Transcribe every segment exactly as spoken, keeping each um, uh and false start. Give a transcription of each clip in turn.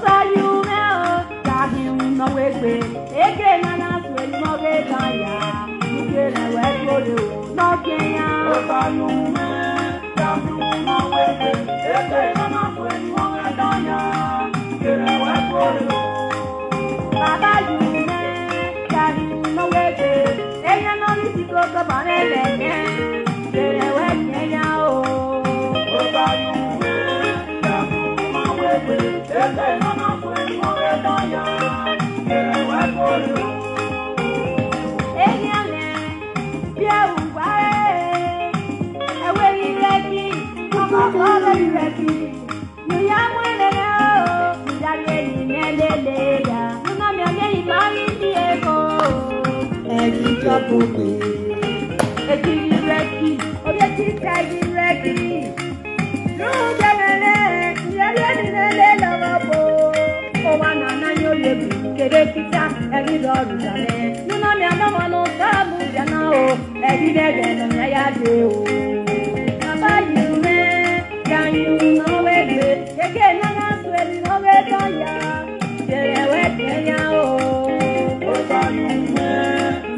Sayume o, Sayume wegbe, eke nana sweni moge danya, ike na wekole o, no kenya. O Sayume, Sayume wegbe, eke nana sweni moge danya, ike na wekole o. Baba Yume, Sayume wegbe, eke no ni si koko baneleke, ike na wekenya o. O Sayume, Eki jọpọ gbe. Eki rẹki, obi eki tagi rẹki. N'oge mere, ihe ndị niile lọrọpụ. Ụwa na-ananya oye bụ kere kita, eri dọrụ dale. Nuna mi anọma n'ụta mụ bịa na o, eri dege nọ na ya dị o. Baba Yume, Sayume wegbe, eke nana sweni moge danya, ike na wekenya o. O Sayume,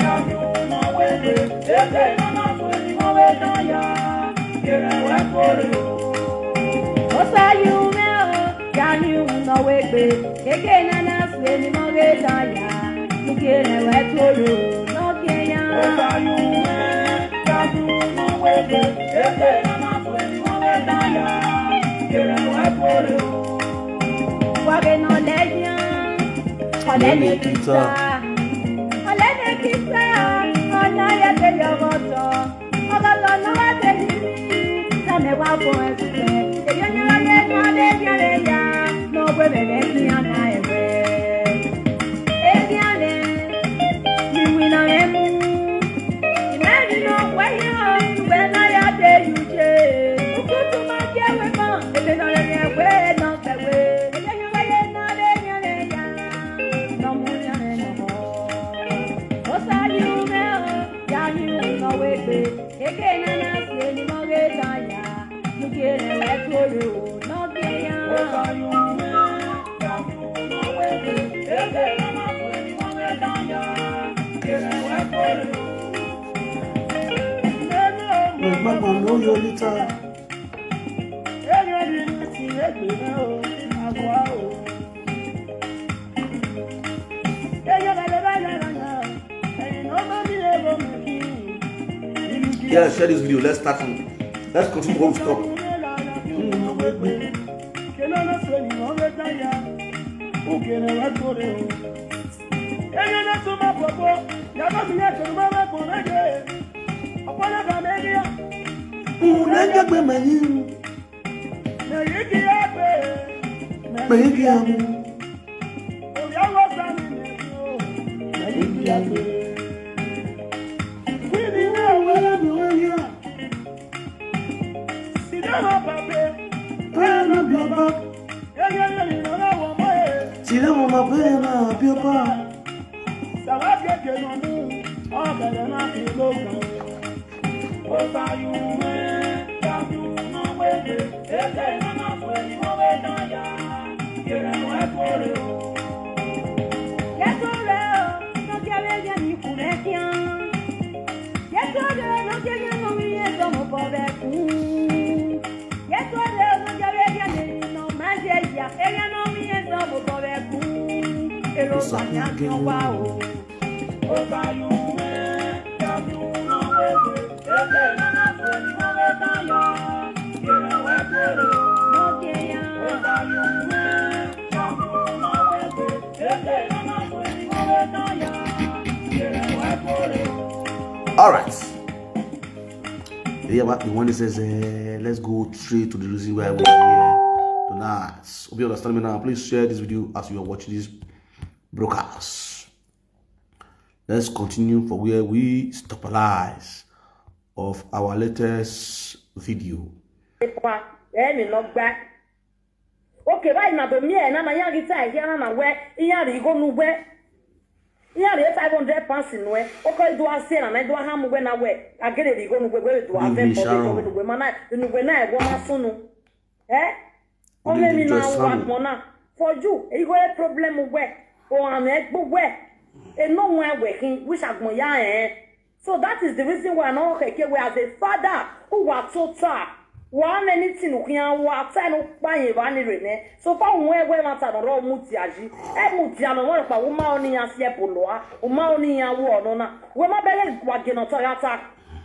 Sayume wegbe, eke nana sweni moge danya, ike na wekole o. O Sayume o, Sayume wegbe, eke nana sweni moge danya, ike na wekole o, no kenya. O Sayume, Sayume wegbe, eke nana sweni moge danya, ike na wekole o. Wage no lejian, ole ne kita, ole ne kita, ona ya te yogoto. Ọgọgọ no wa te yiri, same wa fo ẹsẹ. Eyo nyara ye no le yare ya, no gbe bebe ki ana ewe. Ebi ale, mi wi na emu. Imagine no wa yo, we na ya te yuje. Ukutu ma je we kan, ebe no le ye we no se we. Eyo nyara ye no le yare ya, no mu yare no mo. O Sayume o, Sayume wegbe, eke nana sweni moge danya, ike na wekole o, no kenya. O Sayume, Sayume wegbe, eke nana sweni moge danya, ike na wekole o. Mama no yolita. Eri eri ni ti egbe o, agwa o. Yeah, share this video. Let's start from. Let's continue where we stop. Unenge gbe manyi. Meyiki amu. Sile mo ma pe na piopa. All right. Yeah, but the one that says, uh, let's go straight to the reason why we're here tonight. Hope you understand me now. Please share this video as you are watching this broadcast. Let's continue for where we stop lies of our latest video. Epa, eh, mi no gba. Okay, báyìí na do mi e na na ya gita e ya na na we, iya ri go nu we. Iya ri five hundred pounds nu e. O ko do ase na na do ha mu we na we. Agere ri go nu we, we do ave po do we mana, nu we na e wo ma sunu. Eh? O me mi na wa mo na. For you, e go problem we. O ame gbo we. E no wan we hin, which agbon ya eh. So that is the reason why I no keke we as a father who are total. Wa anything who can wa ta no pa yin ba ni re ne. So fa won e we ma ta no ro mu ti aji. E mu ti ano mo pa wo ma oni ya si e bolo a. O ma oni ya wo no na. We ma bere wa ge no to ya ta.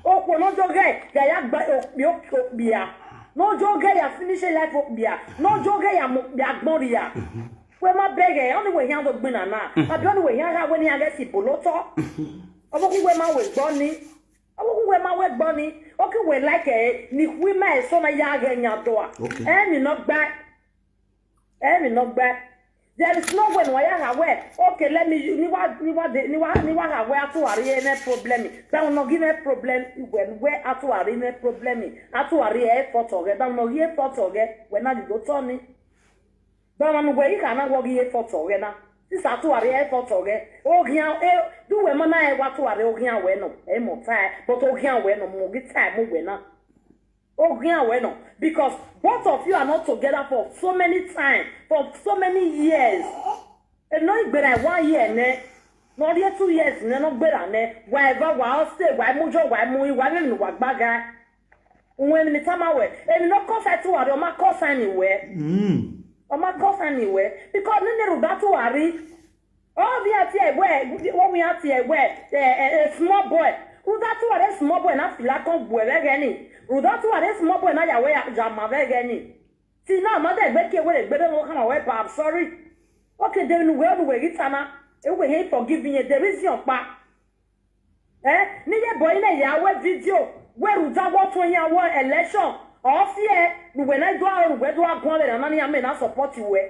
O ko no jo ge ya ya gba o bi o bi a. No jo ge ya finish life o bi a. No jo ge ya mo bi agbon ri a. We ma bere oni we yan do gbin na na. Abi oni we yan ga we ni age si bolo to. Obo ku we ma we gbo ni. Obo ku we ma we gbo ni. O ki we like e ni we ma e so na ya ge nya do a. Okay. E mi no gba. E mi no gba. There is no way no ya ha we. Okay, let me ni wa ni wa de ni wa ni wa ha we atuari e ne problem. That will not give me problem when we atuari ne problem. Atuari e photo ge. That will not give photo ge. We na di go to ni. That will not we ka na wo gi e photo ge na. This atuari e photo ge. O gian e du we ma na e wa atuari o gian we no. E mo tai. But o gian we no mo gi tai mo we na. O gian we no. Because both of you are not together for so many time, for so many years. E no igbera one year ne. No dey two years ne no gbera ne. Whatever wa o say wa mu jo wa mu wa ni wa gbaga. Unwe mi tama we. E mi no cause I to worry, o ma cause anywhere. Mm. O ma cause anywhere. Because ni ne ruda to worry. Oh, we are here where what we are here where a small boy. Ruda to worry small boy na fila kon gwe gani. Ruda to worry small boy na ya we ya ma gani. Ti na ma de gbe ke we gbe de mo kama we pa, I'm sorry. Okay, then we we we gitana. E we he forgive me. There is your pa. Eh, ni ye boy na ya we video. We ruda what when ya we election. Or fear, we na do our we do our go na na ni ame na support you we.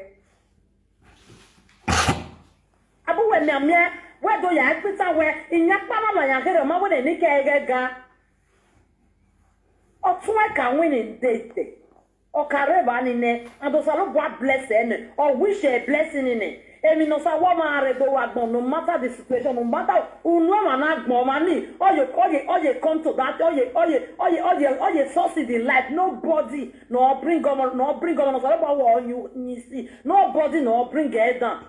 Abu we me me we do ya pita we inya pa na ya kere ma we ni ke ga ga. Otun e ka win in date. O kare ba ni ne. And also God bless ne. O wish a blessing in it. Emi no sa wa ma re do wa gbon, no matter the situation, no matter unu ma na gbon ma ni. Oye oye oye come to that. Oye oye oye oye oye succeed in life. Nobody no bring governor, no bring governor. So what you you see. Nobody no bring it down.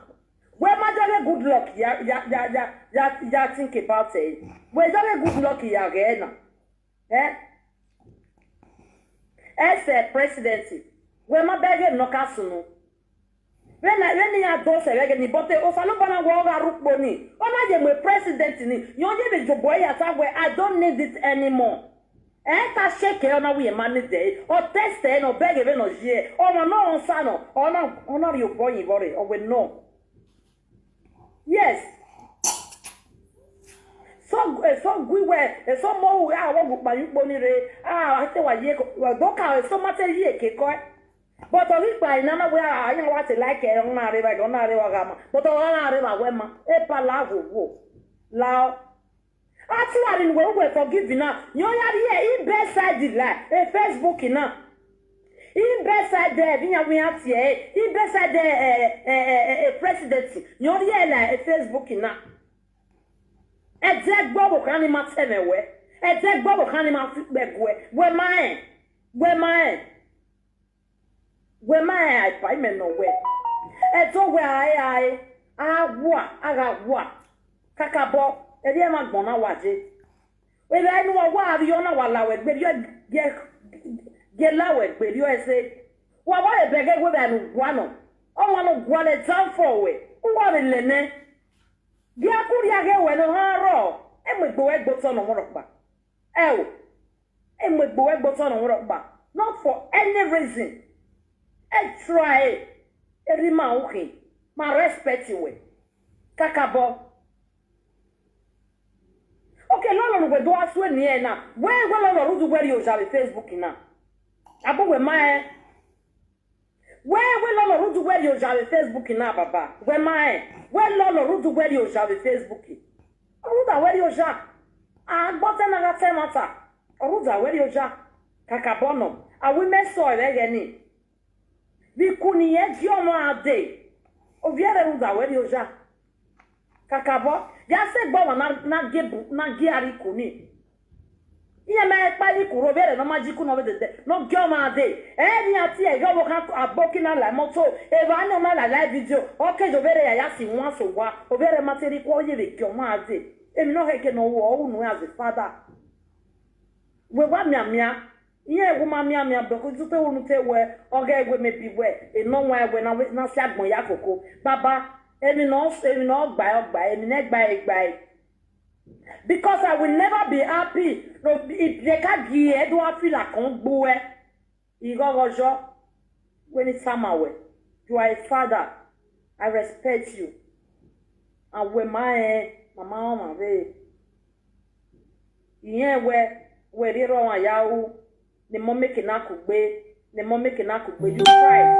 We ma jare good luck ya ya ya ya ya ya think about it. We jare good luck ya ge na. Eh? Ese presidency. We ma bege no kasunu. When I when ya do se bege ni bote o salo bana wo ga rukpo ni. O na ye me president ni. Yo ye be jobo ya sa we, I don't need it anymore. Eh, ta sheke ona we man ni de. O test e no bege be no je. O ma no on sa no. O na o na ri o boy bore. O we no. Yes. So eh, so gwi we, eh, so mo we a wo gu pa yu po ni re. Ah, ate wa ye ko. Wa do ka eh, so ma te ye ke ko. But o ri pa ina na we a yan wa te like e na re ba go na re wa ga ma. But o na re ba we ma. E pa la go wo. La o. Atuari ni we we forgive na. Yo ya ri e, i be side la. E Facebook na. I be side there, bi ya we ati e. I be side there, eh, eh, eh, eh, president. Yo ri e la e Facebook na. E de gbo bo kan ni ma te me we. E de gbo bo kan ni ma fi gbe gwe. We ma e. We ma e. We ma e ai pa ime no we. E to we ai ai. A wa, a ga wa. Kaka bo. E ri e ma gbon na wa je. We la inu wa wa ri ona wa la we gbe ri o ge ge la we gbe ri o ese. Wa wa e bege we ba nu gwa no. O wa no gwa le tan fo we. O wa le le ne. Bi a ku ri a ge we no ha ro. E mo gbo we gbo to no mo ro pa. E o. E mo gbo we gbo to no mo ro pa. Not for any reason. E try. E ri ma o kin. Ma respect we. Kaka bo. Okay, lolo we do asu ni e na. We we lolo ru du we ri o ja be Facebook na. Abu we ma e. We we lolo ru du we ri o ja be Facebook na baba. We ma e. We lolo ru du we ri o ja be Facebook. Ru da we ri o ja. A gbo te na ga te mata. Ru da we ri o ja. Kaka bo no. A we me so e ge ni. Bi ku ni e di omo ade. O vi ere ru da we ri o ja. Kaka bo. Ya se gbo wa na na ge bu na ge ari ku ni. Ihe ma ekpali kuro vere no magic no vede de. No gyo ma de. E ni ati e yo wo kan aboki na la moto. E va no na la live video. Okay, jo vere ya ya si wan so wa. O vere ma te ri ko ye ve gyo ma de. Emi no he ke no wo unu as a father. We wa mia mia. Ihe egwu ma mia mia be ko zute unu te we. Oge egwe me bi we. E no wa egwe na we na si agbon ya koko. Baba, emi no emi no gba ogba, emi ne gba egba. Because I will never be happy. No, if they can't give you, do I feel like on boy? You go go jo. When it's summer way, you are a father. I respect you. And when my eh, mama on my way. Yeah, where where they run ya. Ne mo make na kugbe. Ne mo make na kugbe. You tried.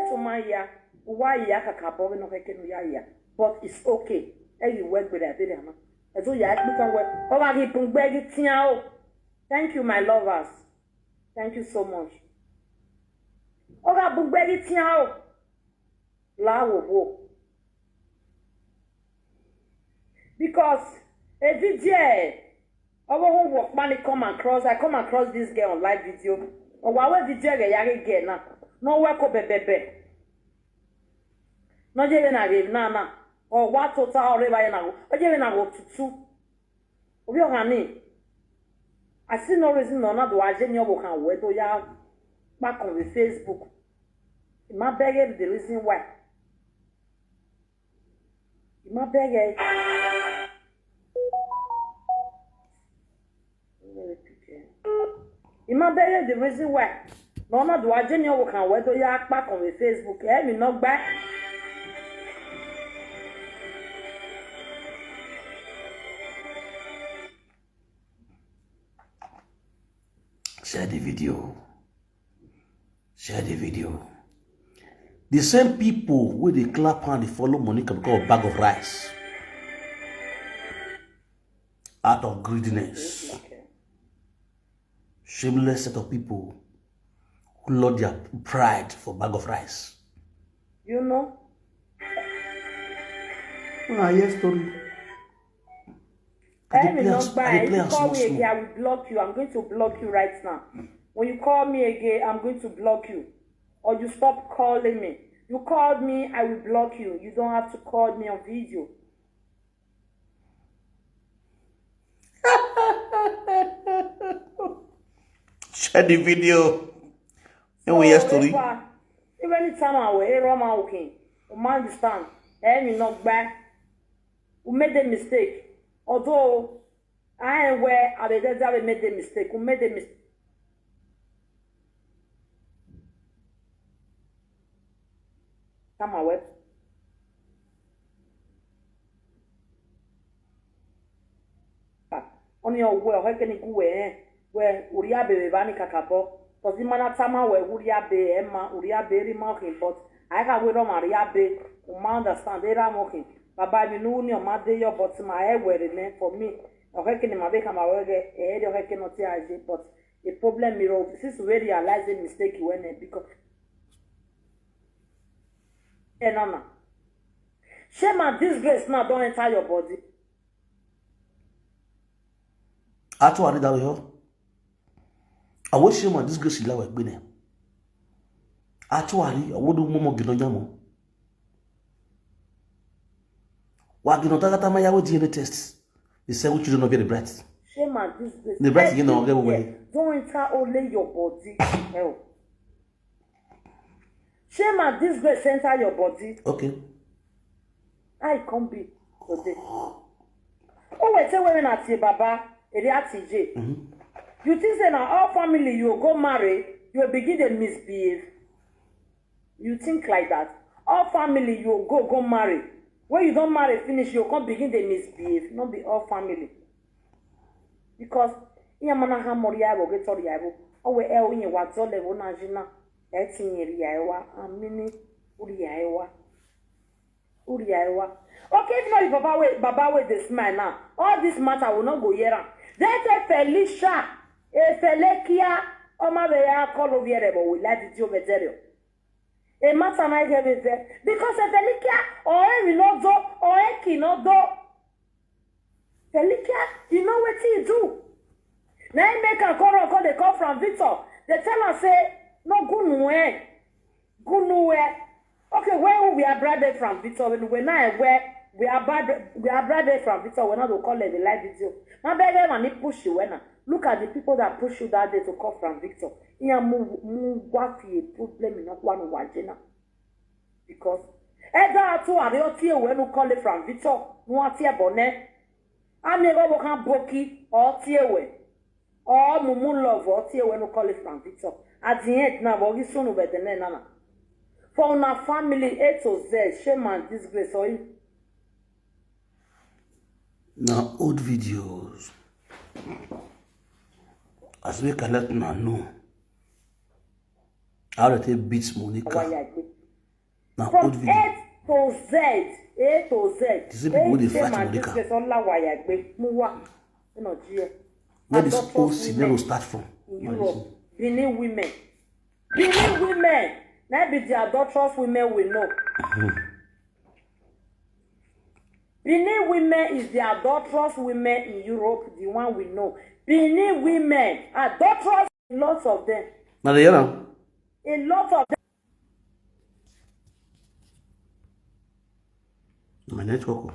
Eso ma ya. Wa ya kakabo no keke no ya ya. But it's okay. E yi we gbere abere ama. Ezo ya ekpe kan we. O ga gi pungbe gi tian o. Thank you, my lovers. Thank you so much. O ga pungbe gi tian o. La wo wo. Because a video, I won't work money come across. I come across this girl on live video. Or why would video get yari get now? No work up bebe. No je na give na na. Or what total or ever na. O je na go tutu. Obi o hani. I see no reason no na do aje ni obo kan we do ya back on the Facebook. It might beg the reason why. It might beg. It might beg the reason why. No na do aje ni obo kan we do ya back on the Facebook. E mi no gba. Share the video. Share the video. The same people wey dey clap hand dey follow Monica because of bag of rice. Out of greediness. Shameless set of people who lost their pride for bag of rice. You know? Una hear story. I dey Emi play am no s- I dey gba play if you am call small me small. Again, I will block you. I'm going to block you right now. When you call me again, I'm going to block you. Or you stop calling me. You called me, I will block you. You don't have to call me on video. Share the video. Then we hear story. Even anytime I will hear Roma okay. You understand? Emi no gba. We made a mistake. Although I am where I did I made a mistake. We made a mistake. Come on, web. Oni owe ohe keni kuwe eh. We uria be be bani kakabo. Tozi mana tama we uria be ema uria be ri ma okin but I ka we ro ma ria be. Uma understand era mo okin. Baba mi nu ni o ma de yo but ma e we re ne for me. Ohe keni ma be ka ma we ge e de ohe keni o ti aje but a problem mi ro since we realize the mistake we ne because e no na. Shame and disgrace now don enter your body. Atuari da yo. Awo shame and disgrace la we gbe ne. Atuari awo du momo gino nyamo. Wa gino tagata ma yawo D N A test. The seven children of the breath. Shame and disgrace. The breath you know get Everywhere. Away. Don't enter only your body. Hell. Shame and disgrace enter your body. Okay. How it come be today? Oh, wait, say women at your baba, area T J. Mm-hmm. You think say now all family you go marry, you begin to misbehave. You think like that? All family you go go marry. When you don't marry finish, you come begin to misbehave. Not be all family. Because iya mana ha mori ya bo get ori ya bo. O we e o yin wa zo le wo na jina. E ti yin ri ya wa. Amini uri ya wa. Uri ya wa. Okay, if not if Baba we Baba we dey smile now, all this matter will not go here. Then say Felicia, e Felicia, o ma be ya call over here but we like video be there. E matter na get be there because e Felicia or e we no do or e ki no do. Felicia, you know wetin you do. Na im make am come run come dey call Frank Victor. Dey tell am say no gunu eh, gunu eh. Okay, where we are brother Frank Victor, when we now where we are brother we are brother Frank Victor, we now go call it the live video. My baby, man, he push you when look at the people that push you that day to call Frank Victor. Iya mu mu wa fi a problem in okwa no wajena. Because either atu are oti ewe no call it Frank Victor, no ati ebone. Ami ego bokan boki oti ewe. Or mumu love oti ewe no call it Frank Victor. At the end now, what is soon over the name nana. For una family A to Z, shame and disgrace or Na old videos. As we can let una know how they take beat Monica. Wayagbe. Na From old video. A to Z, A to Z. The same people wey dey Shame fight and Monica. Disgrace, Ola Wayagbe, Muwa, Enojiye. Where this Adulterous whole women scenario start from? In Europe, Benin women. Benin women. Now be the adulterous women we know. Benin women is the adulterous women in Europe, the one we know. Benin women, adulterous, lots of them. Now they hear am. A lot of them. My network. Oh.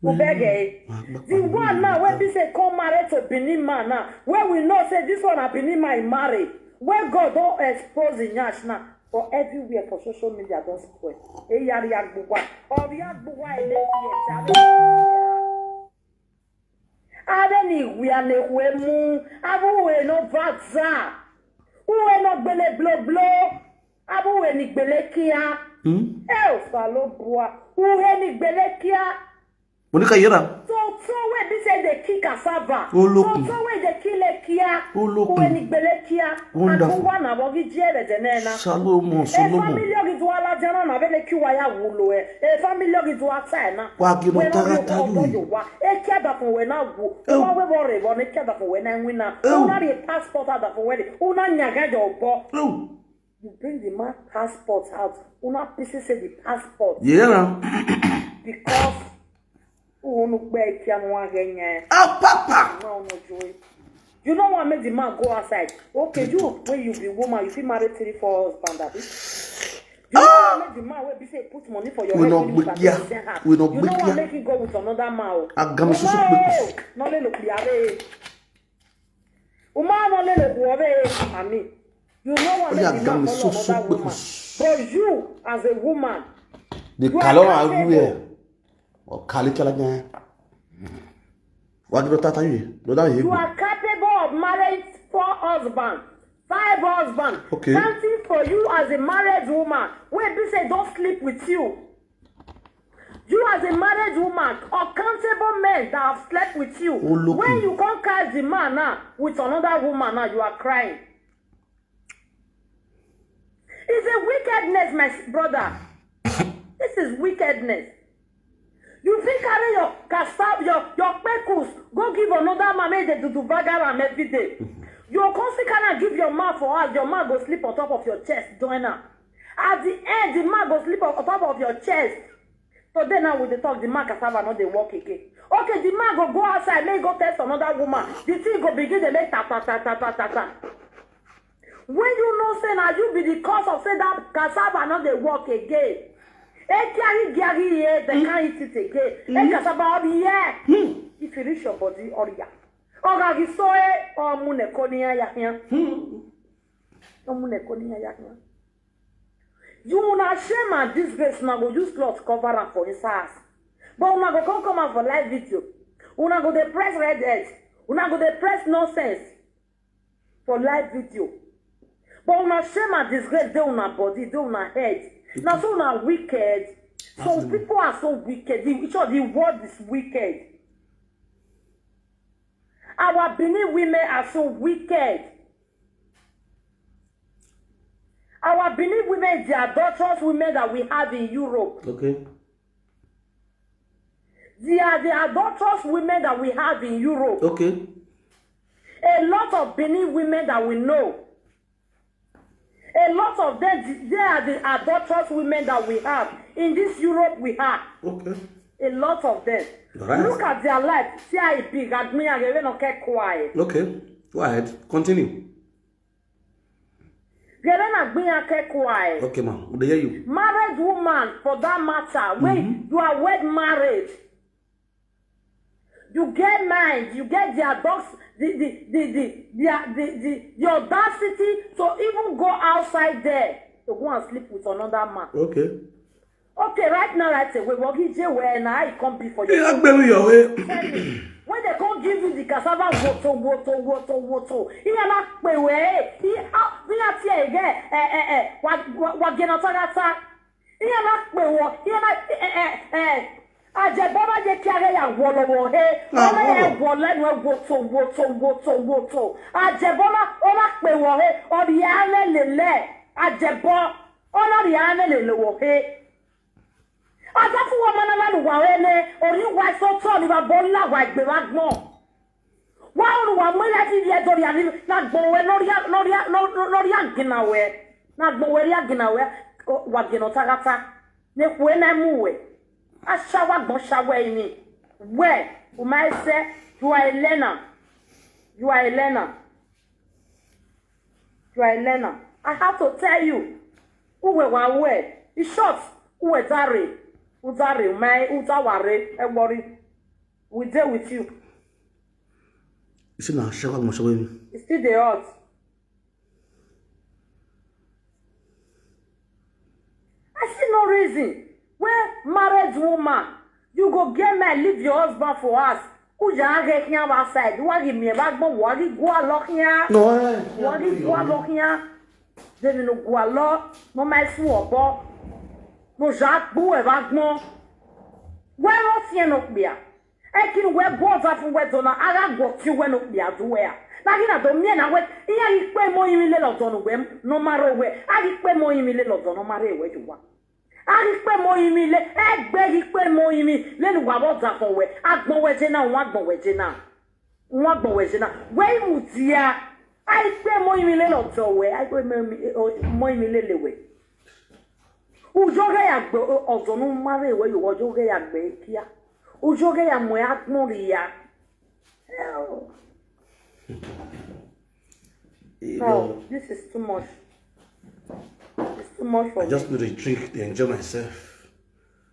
We beg eh. The one now wey be say come marry to Benin man now, wey we know say this one na Benin man he marry, wey God don expose him nyash now for everywhere for social media don spoil. Eyari agbugba, ori agbugba ele fi ete abe. Abe ni we are le we mu, abu we no vaza, uwe no gbele blo blo, abu we ni gbele kia. Hmm? Eh, Osalo bua, uwe ni gbele kia. Monica, you hear am? Toto wey be say dey kill cassava. Olokun. Toto wey dey kill ekia. Olokun. Uwe ni gbele kia. Wonderful. Akuwa na bogi jere denena. Solomon, E Solomon. family ogi duwa la jana na bele kiwa ya wulo e. E family ogi duwa ta na. Wa gi no We no tara yo ta ko yu. Bo yo wa. E kia da fun we na wu. Ew. Wa we bo re bo ne kia da fun we na nwina. Ew. Una re passport da fun we. Una nyaga jo bo. Oh. You bring the man passport out. Una pisi say the passport. You hear am? Because who no gbe kia no wa genya. Ah, papa. No, no joy. You don't want make the man go outside. Okay, you when you be woman, you fit marry three, four husband, abi? You don't want make the man wey be say put money for your We head, no when you gbe can kia. send her. We no You gbe don't want kia. Make him go with another man. Oh. Agami susu Uma pekus. o, no le look the other. Uma no le look the other. I mean, you know what Oya make the gami man follow susu another woman. pekus. But you, as a woman, They you are call her capable. Everywhere. Or Kali Kala Gang. Wa gi no tara ta yu. No da You you. Are capable of marrying four husbands, five husbands. Okay. Something for you as a married woman. Wey be say don't sleep with you. You as a married woman, uncountable men that have slept with you. Olokun. When you come catch the man now with another woman now, you are crying. It's a wickedness, my s- brother. This is wickedness. You fit carry your cassava, your your pekus, go give another man make dey do do bagar am every day. You come still carry am give your man for house, your man go sleep on top of your chest, join am. At the end, the man go sleep on on top of your chest. Today now we dey talk, the man cassava no dey work again. Okay, the man go go outside, make go test another woman. The thing go begin dey make ta ta ta ta ta ta ta. When you know say na you be the cause of say that cassava no dey work again. E carry gari here, they can't eat it again. E cassava up here. If you reach your body, oria. Oga gi so e, o mu ne ko ni ya ya. O mu ne ko ni ya ya. You una shame and disgrace, una go use cloth cover am for inside house. But una go come come out for live video. Una go dey press red head. Una go dey press nonsense for live video. But una shame and disgrace dey una body, dey una head. Na so una wicked. Some people are so wicked. The, in short, the world is wicked. Our Benin women are so wicked. Our Benin women, the adulterous women that we have in Europe. Okay. They are the adulterous women that we have in Europe. Okay. A lot of Benin women that we know. A lot of them, they are the adulterous women that we have in this Europe we have. Okay. A lot of them. Right. Look at their life. See how it be. Gadmiya, they no care quiet. Okay. Go ahead. Continue. They don't agree and care quiet. Okay, ma'am. They hear you. Married woman, for that matter, when you are well married, you get mind, you get the adox-, the the the the, the, the, the, the audacity to even go outside there to go and sleep with another man. Okay. Okay, right now, right away, what he where now he come be for you. Yeah, baby, your way. When they come give you the cassava, woto, woto, woto, woto. He na pe we. He ah, we are here again. Eh, eh, eh. Wa, wa, wa gena tagata. He na pe wo. He na eh, eh, eh. Ajebona je kare ya wolo wo he. Wolo ya wolo no woto, woto, woto, woto. Ajebona ona pe wo he. Ori ane lele. Ajebo ona ri ane lele wo he. Azafu wa mana lanu wa ene, ori wa so to ni ba bola wa gbe wa gbon. Wa onu wa mo ya ti ye dori ani na gbon we lori a-, lori a-, lo-, lo-, lori agina we. Na gbon we ri agina we, o, wa gina tagata. Ne ku e na mu we. Asha wa gbon sha we ni. We, o ma se, you are a learner. You are a learner. You are a learner. I have to tell you. Uwe wa we. In short, uwe dare. Udare, my, udaware, e worry. We dey with you. You see now, Shaka Moshawe. It's still the hot. I see no reason. Where married woman, you go get man, leave your husband for us. Uja age here outside. Wagi mi ba gbon, wagi gwa lo here. No, eh. Wagi gwa lo here. Then no gwa lo. No my su obo. No ja gbu e ba gbon. Where no tie no kpia. Ekinu we gwo za fu we dona, ara gwo ti we no kpia du we a. Na gina do mi na we, iya yi pe mo yin le lo donu we, no maro we. Ari pe mo yin le lo donu, maro we ju wa. Ari pe mo yin le, egbe yi pe mo yin le lu wa wo za fun we. Agbon we je na, won agbon we je na. Won agbon we je na. We mu dia. Ari pe mo yin le lo do we. Ari pe mo yin le le we. Ujo ge ya gbe, o, ozo nu mare we yo, ujo ge ya gbe kia. Ujo ge ya mo ya gbon ri ya. You know, no, this is too much. It's too much for me. I just need a drink, they enjoy myself.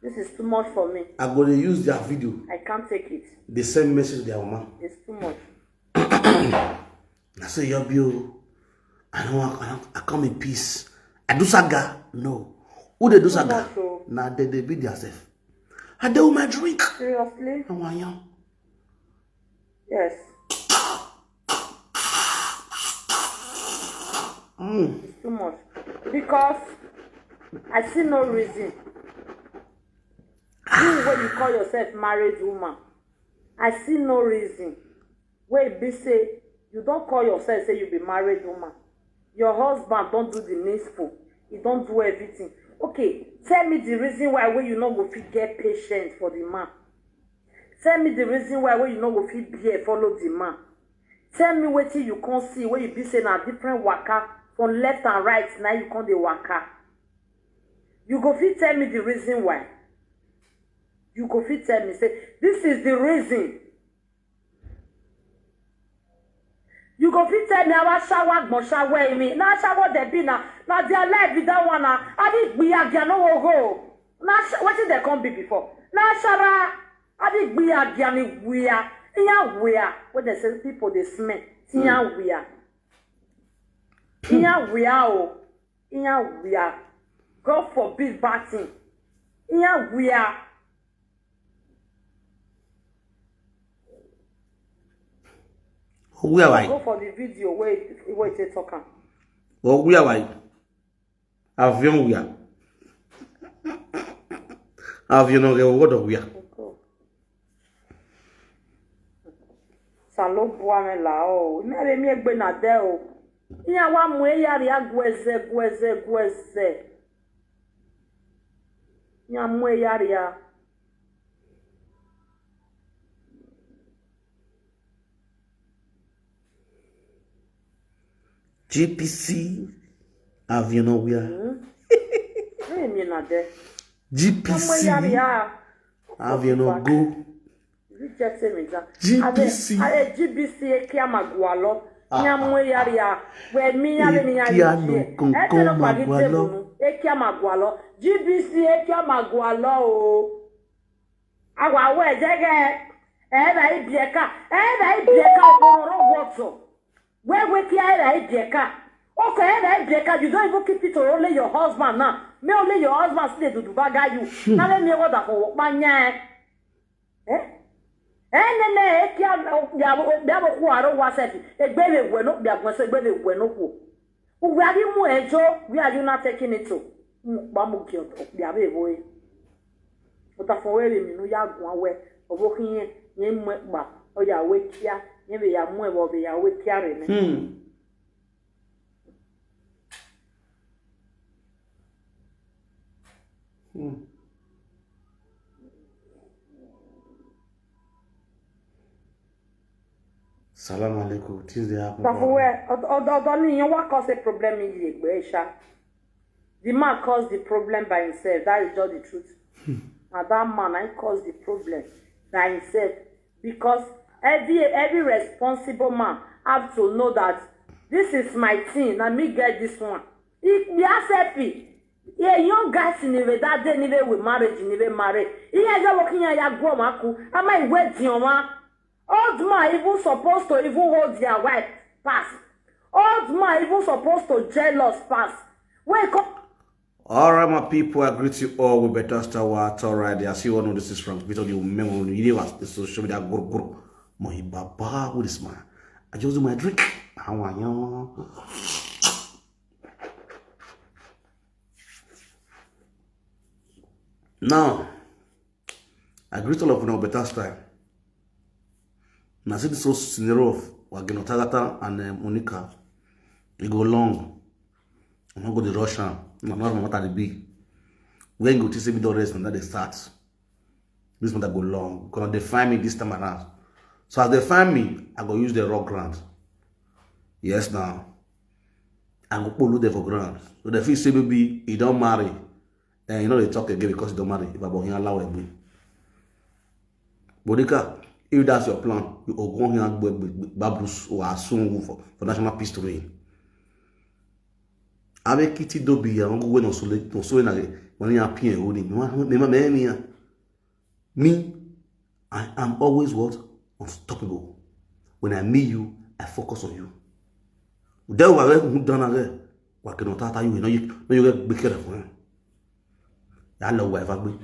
This is too much for me. I go dey use their video. I can't take it. They send message to their mama. It's too much. I say, yo, bio, I don't want, I, don't, I come in peace. I do saga. No. Who they do saga? Too much o. Na they, they beat themselves. I do my drink. Seriously? I want you. Yes. Mm. It's too much. Because I see no reason. You, when you call yourself married woman, I see no reason. Wey be say you don call yourself say you be married woman. Your husband don do the needful. He don do everything. Okay, tell me the reason why wey you no go fit get patient for the man. Tell me the reason why wey you no go fit bear follow the man. Tell me wetin you come see wey you be say na different waka from left and right na you come dey waka. You go fit tell me the reason why? You go fit tell me say this is the reason. You go fit tell me how ashawo agbon shawo emi. Na ashawo dem be na. Na their life be that one na. Abi gbiya dia no wo go. Na asha-, wetin dem come be before? Na ashara. Abi gbiya dia ni wia. Iya wia. When they say people dey smell. Iya wia. Iya wia o. Iya wia. God forbid bad thing. Iya wia. Where are you? Go for the video where, where they talk am. Oh, where are you? Avion where? Avion on the water where? Salo bua me la o. Me be mi egbe na de o. Iya wa mu eya ri agweze, gweze, gweze. Iya mu eya ri a. G P C avion where? Hmm? Hey, mi na de. G P C. Iya ri a. Avieno go. Rejecting me. G B C. Ale G B C ekia magualo. Nya mwe yaria. We mi ya le mi ya. Ekia no konkon magualo. Ekia magualo. G B C ekia magualo o. Awa we jege. Eba ibieka. Eba ibieka okororo woto. Where we kia eba ibieka. Okay, eba ibieka. You don't even keep it to only your husband now. Me only your husband still dey do baga you. Now let me order for panya. Eh? Enene ekia bia bia bo ku aro wa se. Egbe be we no bia gwen so egbe be we no ku. Where are you mu ejo? Where are you not taking it to? Ba mu ki bia be boy. Ota fo we mi no ya gwa we. Obo kin ye ye mu pa. O ya we kia. Ye be ya mu e bo be ya we kia re ne. Hmm. Hmm. Salam alaikum. Things dey happen. But for where? Odo ni yan wa cause a problem in the Egbe sha. The man caused the problem by himself. That is just the truth. And that man, I caused the problem by himself because every every responsible man have to know that this is my thing. Let me get this one. If the selfie, a young guy in the that day, in the with marriage, in the married. He has a working ya go maku. Am I waiting on one? Old man even supposed to even hold their wife pass. Old man even supposed to jealous pass. Wake up. All right, my people, I greet you all with better star. All right, I see one of this is from Peter. You remember when you was the social media guru guru. My baba with this man. I just do my drink. How are you? Now, I greet all of you now better style. Now see this whole scenario of Wageno Tagata and um, Monica. It go long. I'm not going to rush am. I'm not matter the be. When you see me don't rest from that they start. This matter go long. Gonna define me this time around. So as they find me, I go use the rock ground. Yes now. I go pull them for ground. So the feel say baby, he don't marry. And you know they talk again because he don't marry. If I bought him allow me. Monica, if that's your plan, you go go here and babus or assume for, for national peace to reign. Abe kiti dobi ya ngo we no sole no sole na when ya pin e oni. Me ma me me me ya. Me, I am always what? Unstoppable. When I meet you, I focus on you. There we are who done again. Wa ke no tata you no you no you get big care for him. Ya lo wa fa gbe.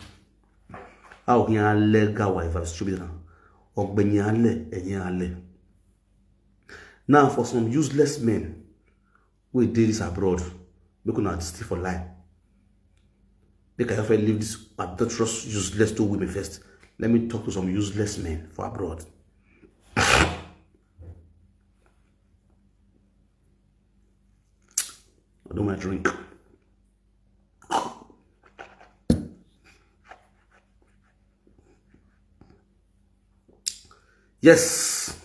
A o kin ale ga wa fa stupid na. Ogbe yin ale, eyin ale. Now for some useless men, we dey this abroad, make una stay for line. Make I first leave this adulterous, useless two women first. Let me talk to some useless men for abroad. I do my drink. Yes.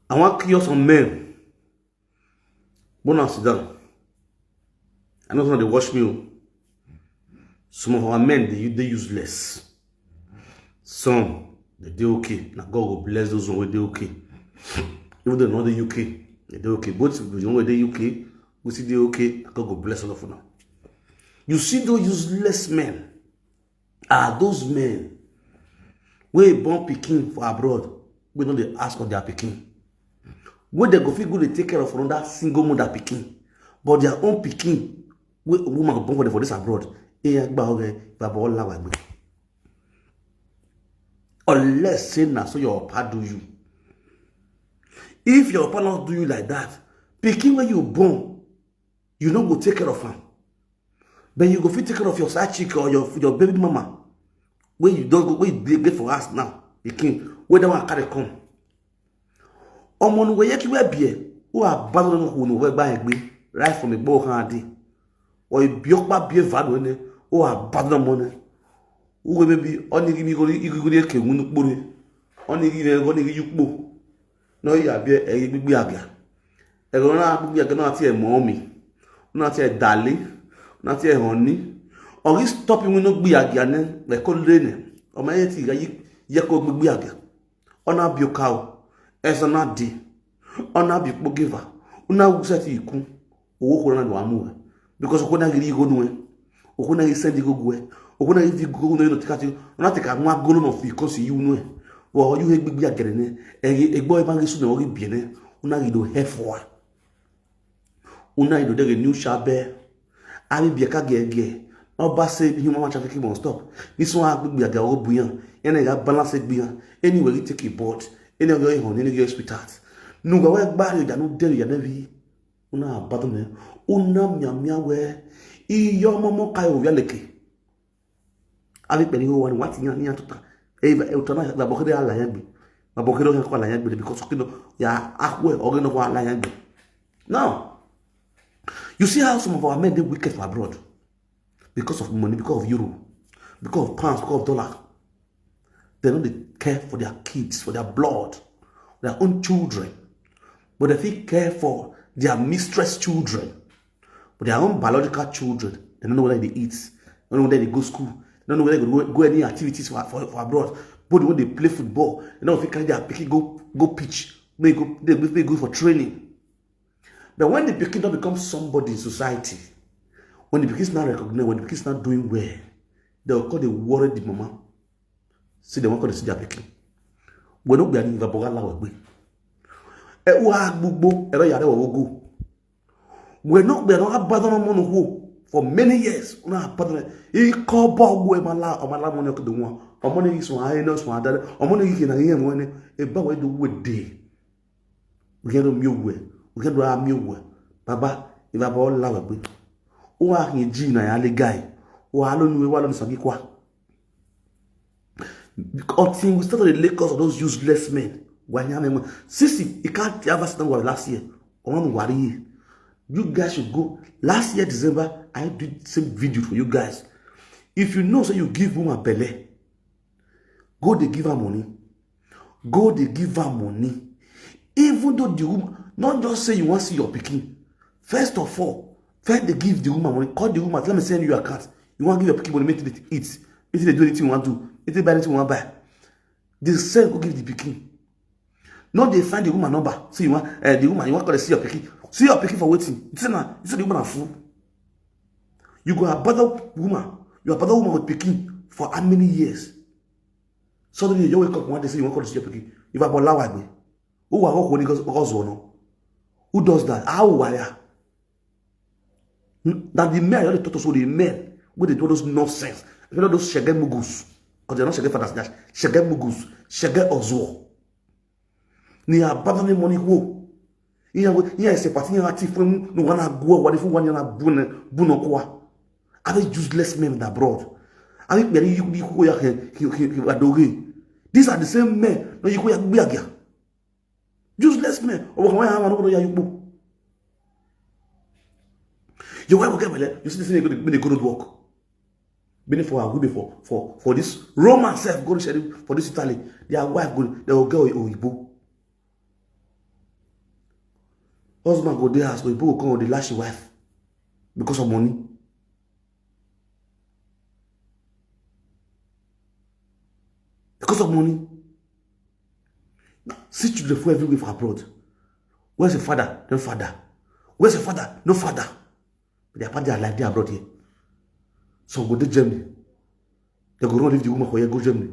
I want to cure some men. Bona sit down. I know some dey watch me o. Some of our men dey dey useless. Some dey dey okay. Na God go bless those one wey dey okay. Even though no dey U K, they dey okay. Both the one wey dey U K, we still dey okay. Na God go bless all of una. You see those useless men are those men wey born pikin for abroad wey no dey ask for their pikin. Wey dem go fit go dey take care of another single mother pikin, but their own pikin wey woman born for them for this abroad, eya gba ọrẹ baba ọlá wa gbe. Unless say na so your papa do you. If your papa not do you like that, pikin wey you born, you no go take care of am. But you go fit take care of your side chick or your your baby mama. When you don't go, when you dey get for us now, pikin, where that one carry come. Ọmọ nu weye ki we bie, o abandon no hu no we gba egbe, right from a boy hand. Or a biokpa bie vado ne, o abandon mo ne. Uwe maybe only give me go iguguri ke wunu kpore. Only give me go ni yukpo. No ya bie e gbigbi aga. E go na gbigbi aga na ti e mo mi. Na ti e dali. Na ti e honey. Or you stop him no gbiagia ne, like, call lene. Or my auntie, you, you go gbiagia. Ona bi okao. Esa na di. Ona bi pogiva. Una usati iku. Owo ko na do amu. Because ko na giri go nu. Owo na send go gwe. Owo na di go no tikati. Ona te ka nwa go no fi ko si yu nu. Wo you he gbigbi agere ne. E egbo e ma gi su na o gi bi ne. Una gi do he fo. Una ido dege new shabe. Ami bi ka gege. No ba say human trafficking must stop. This one agbegbe aga o buyan. Ene ga balance gbiyan. Anyway, you take a boat. Ene go hon, ene go sweetheart. Nu ga wa gba yo ja nu dere ya na vi. Una abandon me. Una mia mia we. Iyo momo kai o ya leke. Abi pẹ̀lú wọn ni wọ́n ti yan ní àtúntà. Ẹ ẹ òtọ́ náà gbàgbọ́ kéde àlàyé gbé. Gbàgbọ́ kéde ọ̀gá kọ́ àlàyé gbé because kí ló yà á kú ẹ̀ ọ̀gá náà kọ́ àlàyé gbé. Now, you see how some of our men dey wicked for abroad because of money, because of euro, because of pounds, because of dollar. They no dey care for their kids, for their blood, their own children. But they fit care for their mistress children. But their own biological children, they don't know whether they eat, they don't know whether they go school, they don't know whether they go, go any activities for, for, for abroad. But when they play football, they don't fit carry their pikin go go pitch, may go they may go for training. But when the pikin don become somebody in society, when the pikin is not recognized, when the pikin is not doing well, they will call the worry the mama. See the one call the see their pikin. We no gbe ani va boga la we gbe. E u ha gbugbo, e ro ya re wo go. We no gbe no abandon mo no wo for many years. Una abandon. I ko bo wo e ma la, o ma la mo ne ko do won. O mo ne yi so ai no so adare. O mo ne yi ke na yi mo ne. E ba we do we de. We can do mi we. We can do a mi we. Baba, e va bo la we gbe. O wa hin ji na ya le guy. O wa lo nu we wa lo ni sangi kwa. Until we start to dey lay cause of those useless men. Wanyame man. Sisi, he can't ever sit down with last year. Ọmọ mi wari ye. You guys should go. Last year December, I did same video for you guys. If you know say you give woman belle, go dey give her money. Go dey give her money. Even though the woman, not just say you wan see your pikin. First of all, first dey give the woman money. Call the woman, tell me send you your account. You wan give your pikin money, make it eat. Make it dey do anything you wan do. Make it buy anything you wan buy. Dey send go give the pikin. No dey find the woman number. See you wan, eh, the woman, you wan call dey see your pikin. See your pikin for wetin? You say na, you say the woman na fool. You go abandon woman. You abandon woman with pikin for how many years? Suddenly you wake up one day say you wan call dey see your pikin. If I bola wa gbe. Who wa go ni go go zo no? Who does that? How wa ya? Na the men wey dey talk to so the men wey dey do all those nonsense. If you know those shege mugus, because they're not shege fathers, they're shege mugus, shege ozuo. Ni abandon money wo. Iya we iya se party ya ti fun no wana go wa ni fun wa ni na bun bun kwa. Are useless men abroad. Are pere yi yi ko ya he he he adoge. These are the same men no yi ko ya gbe agia. Useless men. Owo kan wa ya ma no ya yupo. Your wife will get belle. You see this thing they go, they go to work. Meaning for our women for for for this Roman self go to for this Italy. Their wife go they will get oyibo. Husband go dey house, oyibo go come dey lash him wife because of money. Because of money. See children for everywhere for abroad. Where's your father? No father. Where's your father? No father. They are part their life, they are abroad here. Some go to Germany. They go run leave the woman for here, go Germany.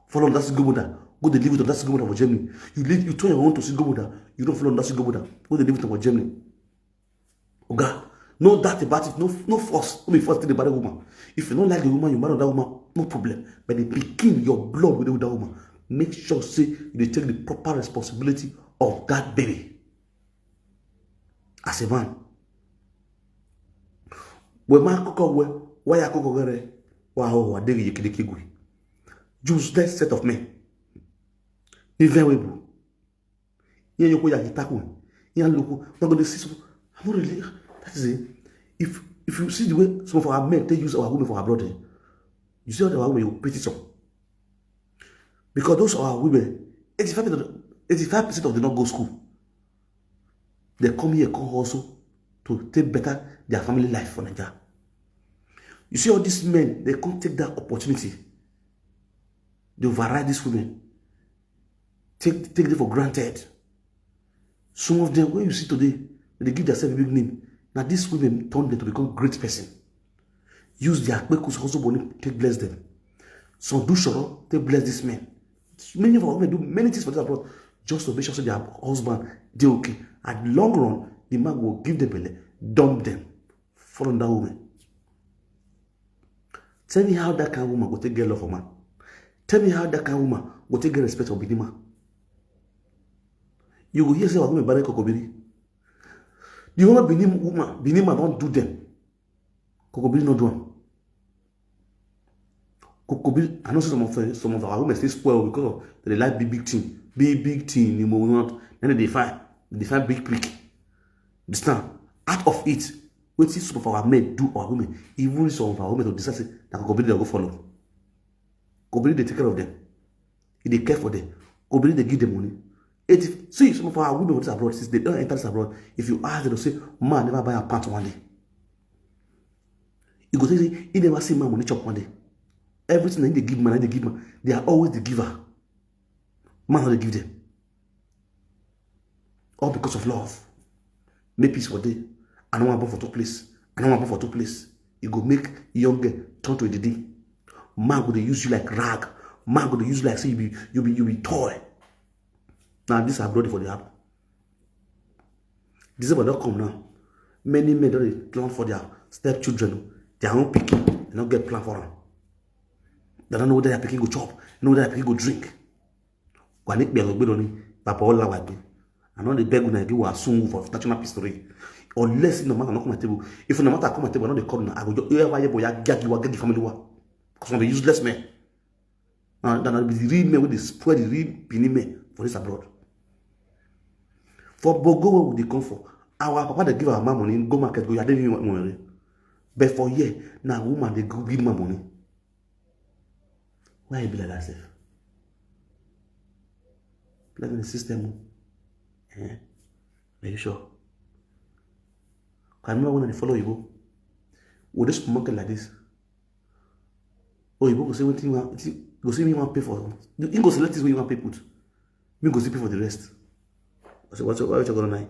Follow that single mother. Go they live with that single mother for Germany. You live, you turn your own to single mother. You don't follow that single mother. Go they live with them for Germany. Oga, no doubt about it. No, no force. No be force to the bad woman. If you don't like the woman, you marry that woman, no problem. But the pikin, your blood with that woman. Make sure say you take the proper responsibility of that baby. As a man. We ma koko we, why ya koko gere, wa ho wa degi yekideki gwe. Useless set of men. Ni very well. Ihe yoko ya hitaku. Ihe loko. Na go dey see some. I'm not really. That is it. If if you see the way some of our men they use our women for abroad, eh, you see how our women you pity some. Because those are our women, eighty-five percent of, eighty-five percent of them not go school. They come here, come also to take better their family life for Nigeria. You see all these men, they can't take that opportunity. They override these women. Take, take them for granted. Some of them, when you see today, they give themselves a big name. Now these women turn them to become great person. Use their kpekus hustle money, take bless them. Some do shoro, take bless this man. Many of our women do many things for this abroad just to make sure say their husband dey okay. At long run, the man go give them belle, dump them, follow that woman. Tell me how that kind of woman go take get love for man. Tell me how that kind of woman go take get respect for Benin man. You go hear say our women buy kokobiri. The woman Benin woman, Benin man don do them. Kokobiri no do am. Kokobiri, I know say some of uh, some of our women still spoil because of they like big big thing, big big thing. You know, not then they find they find big prick. Understand? Out of it, wetin some of our men do our women, even some of our women to decide say na kokobiri dem go follow. Kokobiri dey take care of them. He dey care for them. Kokobiri dey give them money. Eighty, see some of our women for this abroad since they don enter this abroad. If you ask them, they say man never buy a pant one day. You go say he never see man money chop one day. Everything he dey give man, he dey give man. They are always the giver. Man no dey give them. All because of love. Make peace for day. I no wan born for two place. I no wan born for two place. E go make young girl turn to a didi. Man go dey use you like rag. Man go dey use you like say you be you be you be toy. Now this abroad for the happen. December don come now. Many men don dey plan for their stepchildren, their own pikin. They no get plan for am. They don't know whether their pikin go chop, know whether their pikin go drink. Gwa ni kpelo gbe ni, papa ola wa gbe. I no dey beg una give wa sun for national history. Unless no matter no come my table. If no matter come my table, I no dey call una. I go just ever hear boy gagi wa gagi family wa. Because I'm a useless man. Now that be the real men wey dey spoil the real Benin men for this abroad. For Bogo wey we dey come for, our papa dey give our man money, go market go yade me money. But for here, na woman dey go give man money. Why e be like that sef? Blame the system o. Eh? Are you sure? I remember when I dey follow Oyibo. We dey supermarket like this. Oyibo go say wetin he wan, wetin, go say me wan pay for. He go select things wey he wan pay put. Me go still pay for the rest. I say, what, what you gonna nine?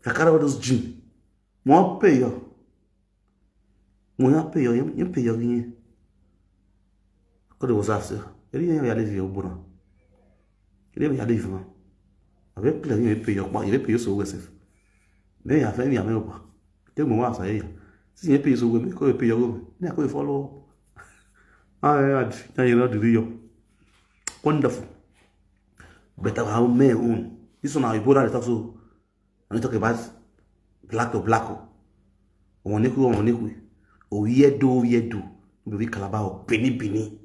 I carry all those gin. Mo wan pay yo. Mo wan pay yo. Yẹn pay yo yẹn. Kọ́ de what's up sir? Eri yẹn ya leave yo gbona. Eri yẹn ya leave man. Abeg clear yẹn pay yo pa. Yẹn pay yo so we sef. Me ya fe mi ya me pa. Te mo wa sa ya. Si yẹn pay yo so we me ko pay yo go me. Na ko follow. Ah yeah, yeah, you know the real. Wonderful. But our men own. This one how you go that talk so. When you talk about black to black, oh. Omoneku, Omoneku. Oyedo, Oyedo. No be Calabar, oh. Bini, Bini.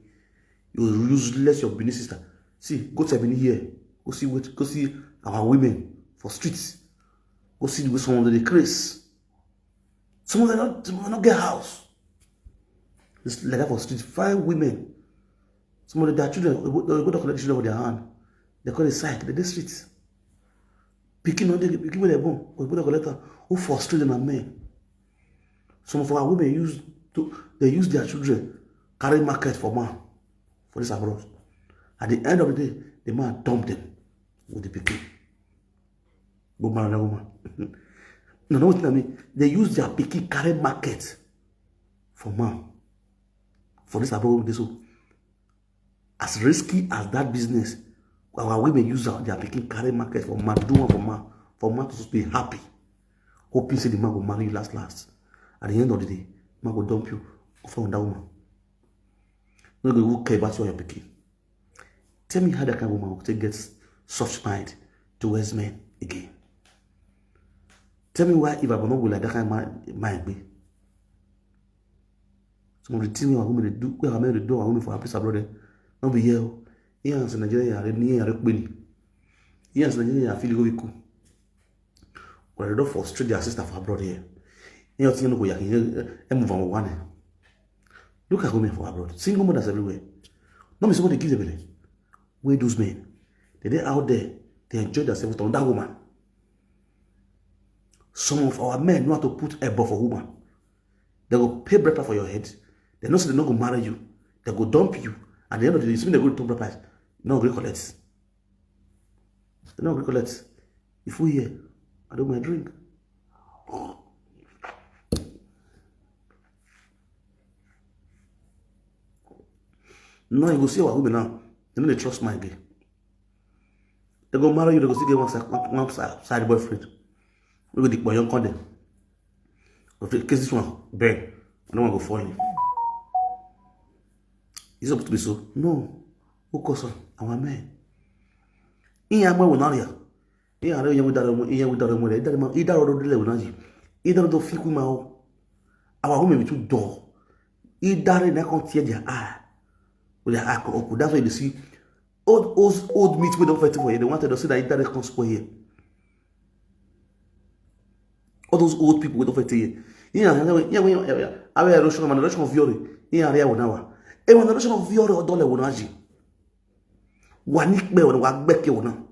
You useless your Bini sister. See, go to Bini here. Go see what, go see our women for streets. Go see the way some of them dey craze. Some of them not, some of them not get house. It's like that for street. Find women. Some of their children, they go, they go to collect children with their hand. They call it psych, they dey street. Pikin no dey, pikin wey dem born, we go collect am. Who frustrate them na men. Some of our women use to, they use their children carry market for man for this abroad. At the end of the day, the man dump them with the pikin. Go man and woman. No, no, wetin I mean. They use their pikin carry market for man. For this abroad, this so as risky as that business, our women use our, their pikin carry market for man, do one for man, for man to be happy, hoping say the man go marry you last last. At the end of the day, man go dump you, go find another woman. No go even care about you or your pikin. Tell me how that kind of woman go take get soft mind towards men again. Tell me why if I no go like that kind of mind, mind be. Some of the things our women dey do, where our men dey do our women for our place abroad, eh, no be here. Here as Nigeria, here are plenty. Here as Nigeria, I feel go be cool. But they don't frustrate their sister for abroad here. Here, you know, go yak, eh, move on one. Look at women for abroad, single mothers everywhere. No be somebody give them belle. Where those men? They dey out there, they enjoy themselves with another woman. Some of our men know how to put a buff for woman. They go pay bride price for your head. They know say they no go marry you. They go dump you. At the end of the day, you see me, they go return bride price. No gree collect. They no gree collect. If we here, I do my drink. Now you go see our women now. They no dey trust my girl. They go marry you, they go still get one side, one, one side, side boyfriend. We go the boy young condom. Go fit case this one, bang. Another one go fall in. It's supposed to be so. No. Who cause am? Our men. In ya mo na ya. In ya re ya we dare mo, in ya we dare mo, dare mo, in dare do le na ji. In dare do fi ku ma o. Our women be too dull. In dare na come tear their eye. With their eye come open. That's why you see old, old, old meat wey don fight for here. They wanted to say that in dare come spoil here. All those old people wey don fight here. Yeah, yeah, yeah, yeah, yeah. Awe erosion, man, erosion of yore. Yeah, yeah, one hour. E man, erosion of yore, odole, one aji. Wa ni pe, wa gbeke, one.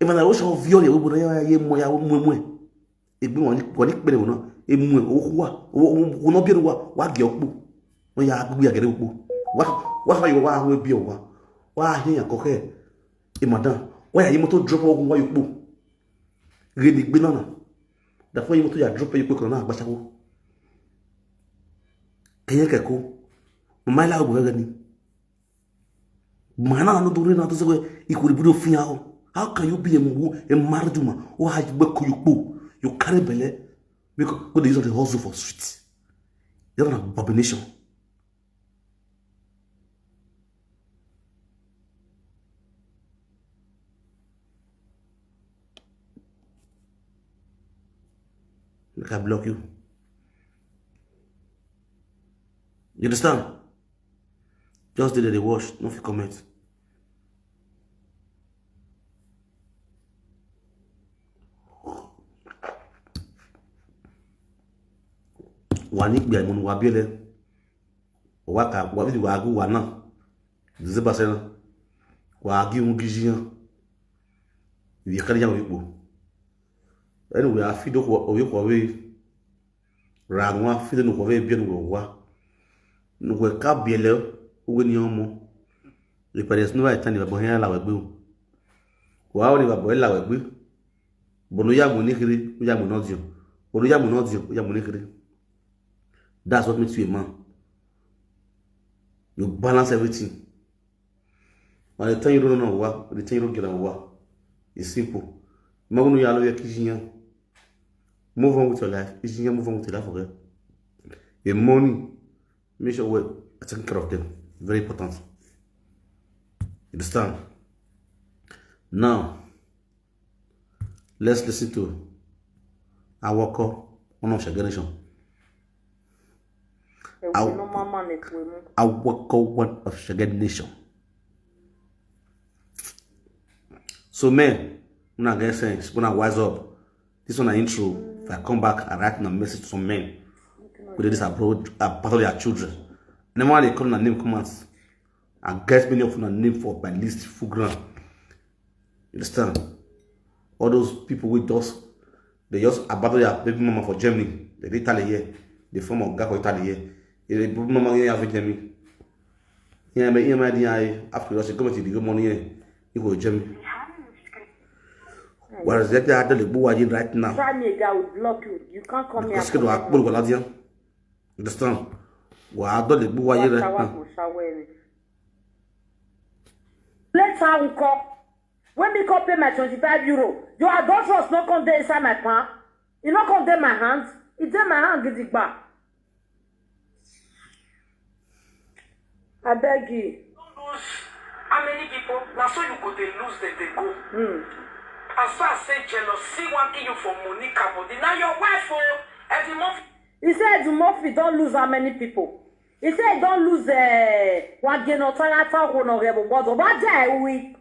E man, erosion of yore, we buna ya ye mo ya mo mo. Egbe wa ni, wa ni pe, one. E mo, o wa, o, o, o no bi wa, wa ge opo. Won ya gbigbe agere opo. Wa, wa fa yo wa we bi wa. Wa he ya ko he. E madam, wa ya yi moto drop ogun wa yo po. Re ni gbe na na. Da fun yi moto ya drop yo po kan na agbasawo. Keye ke ko. Mo ma la ogun re ni. Mana no do re na to se we ikuri budo fin ya o. How can you be a, wo-, a married woman? O ha gbe ko yo po. You carry belle. Because go dey use the hustle for street. You're an abomination. Make I block you. You understand? Just dey there, dey watch, no fit comment. Wa ni gbe mo wa bi ele. Wa ka, wa bi wa gu wa na. December se na. Wa gi un gi jiyan. Wi ka ya wi po. Anyway, a fi do ko, o yo ko we. Ra nwa fi do no ko we bi no wa. No ko ka bi ele, o we ni omo. Ni pare sinu wa tan ni babo hen la we gbe o. Wa o ni babo la we gbe. But no ya mo ni kiri, no ya mo no dio. But no ya mo no dio, ya mo ni kiri. That's what makes you a man. You balance everything. When they tell you no, no, wa, they tell you get wa. It's simple. Magunu ya lo ya kijinya. Move on with your life. Kijinya, move on with your life, okay? Your money, make sure we are taking care of them. Very important. You understand? Now, let's listen to Awoko, one of Shaggy Nation. Aw-, Awoko, one of Shaggy Nation. So men, una get sense, una wise up. This one na intro. If I come back, I write a message to some men. With this abroad, I battle their children. Never they call una name come out. I get many of una name for my list full ground. You understand? All those people with us, they just abandon their baby mama for Germany. They dey Italy here. They form a guy for Italy here. They dey baby mama here for Germany. Yeah, but yeah, my dear, after you come to the money here, you go to Germany. Whereas that guy, I don't know what you right now. Try me again, I will block you. You can't come here. Because you know, I pull what I understand. Wa do le gbu waye right now. Later, uncle, when me come pay my twenty-five euro, your adulterous no come dey inside my pan. E no come dey my hand. E dey my hand gidigba. I beg you. How many people? Now so you go dey lose them, they go. Hmm. As far as say jealousy wan kill you for Monica body. Now your wife, oh, every month. He said Murphy don lose how many people? He said he don lose, eh, Wageno Tarata Honorable Bodo. Why did I we?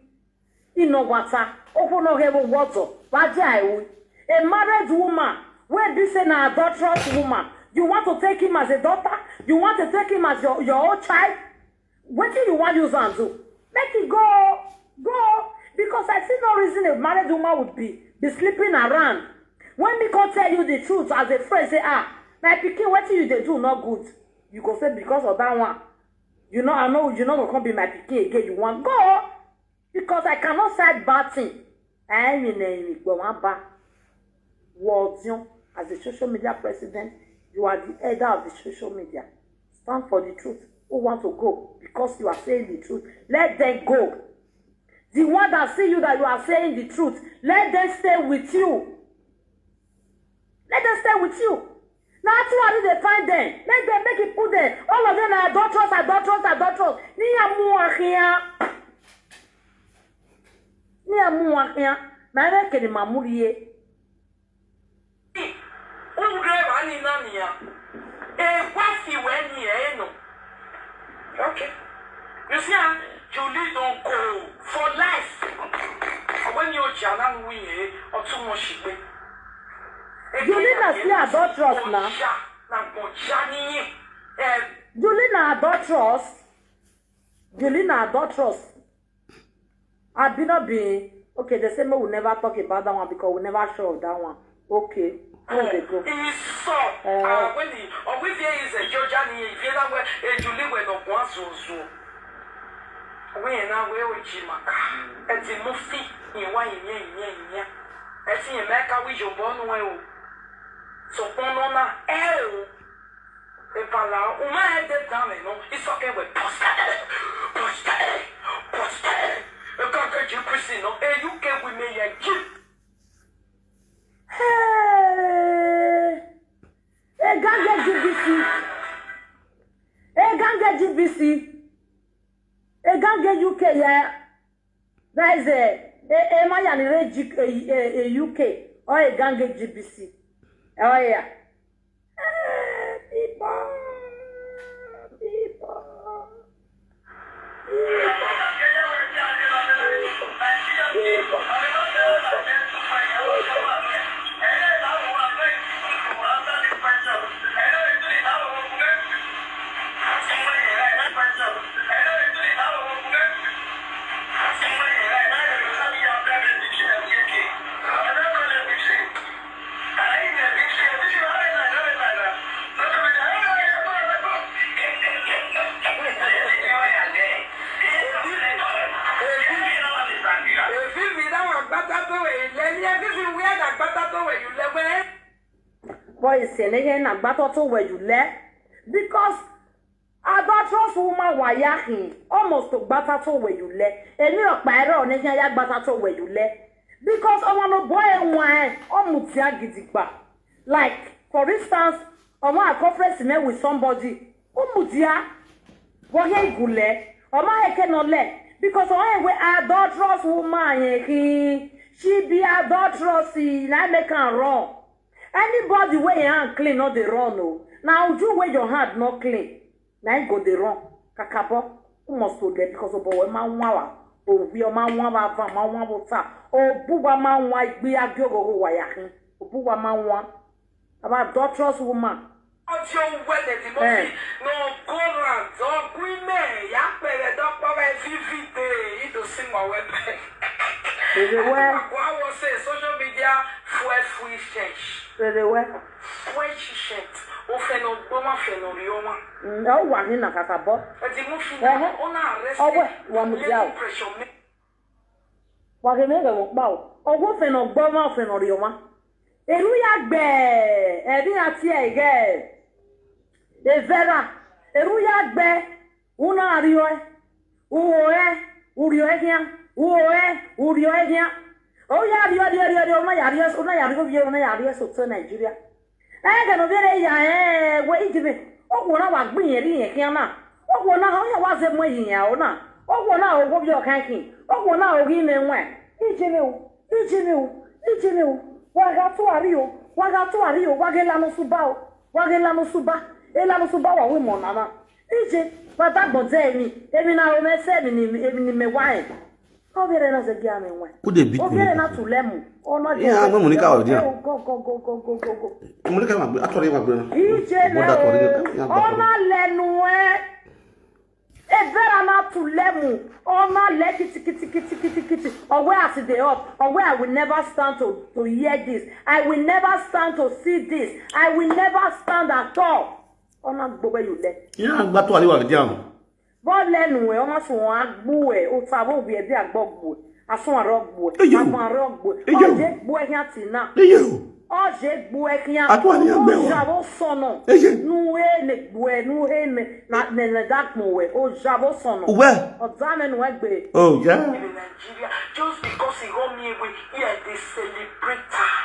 Ino wata. Okono hewo woto. Waje aiwi. A married woman, where be say na adulterous woman. You want to take him as a daughter? You want to take him as your, your own child? What do you want use and do? Make it go, go. Because I see no reason a married woman would be, be sleeping around. When me come tell you the truth as a friend, say, ah, My pikin, wetin you dey do no good. You go say because of that one, you know, I know you no go come be my pikin again. You wan go, because I cannot side bad thing. I mean, eh, you go wan ba. World, you, as a social media president, you are the elder of the social media. Stand for the truth. Who want to go? Because you are saying the truth, let them go. The one that see you that you are saying the truth, let them stay with you. Let them stay with you. Now, two are they find them. Let them make it put them. All of them are adulterers, adulterers, adulterers. Ni amu akia. Ni amu akia. Na ebe kedi mamurie. Ungre bani nani ya. E wafi weni ya eno. Okay. You see, ah, Julie don go for life. When you jana nwi e, otumo shigbe. Julie na still adulterous na. Na moja ni. Eh, Julie na adulterous. Julie na adulterous. Abi no be, okay, they say make we never talk about that one because we never sure of that one. Okay, where they go? He saw. Eh. Uh, when he, or we fear is a Georgia ni, if you know where a Julie went up once or so. We are now where we Jimaka. And the movie, in why, in yeah, in yeah, in yeah. And see America, we your born where. So, Ponona, eh. Ebala, uma e de dame no, isoke we posta, posta, posta. E ka ke ju Christian no, e U K we me ye ji. Hey, e gange G B C, e gange G B C, e gange U K ya. That is a, a, a man in the G-, a, a, a U K or a gang G B C. Oh, yeah. Eh, people, people, people, people. Boy, sene ye na gbata to we you le. Because adulterous woman wa ya hin, almost to gbata to we you le. Emi o pa ere o ne ya gbata to we you le. Because omo no boy e wan e, o mu ti a gidigba. Like, for instance, omo a conference me with somebody, o mu ti a, wo ye gule, omo e ke no le. Because o e we adulterous woman ye hin, she be adulterous, na make am wrong. Anybody wey im hand clean no dey run o. Na uju wey your hand no clean, na im go dey run. Kakabo, who must to there because obo we ma nwa wa. Obi o ma nwa wa va, ma nwa wa ta. Obu wa ma nwa igbe abi ogogo wa ya hin. Obu wa ma nwa. About adulterous woman. Audio wele the movie. Eh. No go round. Don't bring me. Ya pere don't power V V day. You do sing my weapon. Is it where? Go, I was say social media fuel free change. Is it where? Fuel change. O fe no gboma, fe no rioma. Mm, oh, wa ni na kakabo. But the movie, eh, ona arrest. Oh, we, wa mu dia o. Pressure me. Wa ke me ke mo pa o. Owo fe no gboma, fe no rioma. Eru ya gbe, eri ati ege. Evera, eru ya gbe, una ario e, uo e, urio e kia, uo e, urio e kia. O ya rio, rio, rio, rio, una ya rio, una ya rio, rio, una ya rio so to Nigeria. E ke no bere ya e, we idime. O ko na wa gbin eri e kia na. O ko na o ya wa ze mo yin ya o na. O ko na o go bi o kan kin. O ko na o gi me nwe. Idime o. Ijimi o, ijimi o, waga tuari o, waga tuari o, wage lanu suba o, wage lanu suba, e lanu suba wa we mo nana. Ije, pata gbonze emi, emi na o me se emi ni, emi ni me wa e. O bere na ze gi ame nwe. Who dey beat O bere Monica? Na tulemu. O na Yeah, je- mo Monica wa dia. Go, go, go, go, go, go, go. Monica ma gbe, actually ma gbe. Ije Mo na da tori o, ya gba o tori. Na lenu e. Ebera na to lemu, ona le kiti kiti kiti kiti kiti. Owe as e dey up, owe I will never stand to to hear this. I will never stand to see this. I will never stand at all. Ona gbogbo you le. Ihe a gbatụ ala iwa dị ahụ. Bo lenu e, ona so agbu e, o ta bo bi e di agbo gbu e. Asun aro gbu e. Eyo. Asun aro gbu e. Eyo. Oje gbu e hian ti na. Eyo. Oje gbu e hian. Atu ani agbe wa. Oja bo sono. Eyo. Nu e ne gbu e, nu e ne na ne ne da gbu e. Oja bo sono. Uwe. Oja me nu e gbe. Oh yeah. In Nigeria, just because he got me away, here they celebrate her.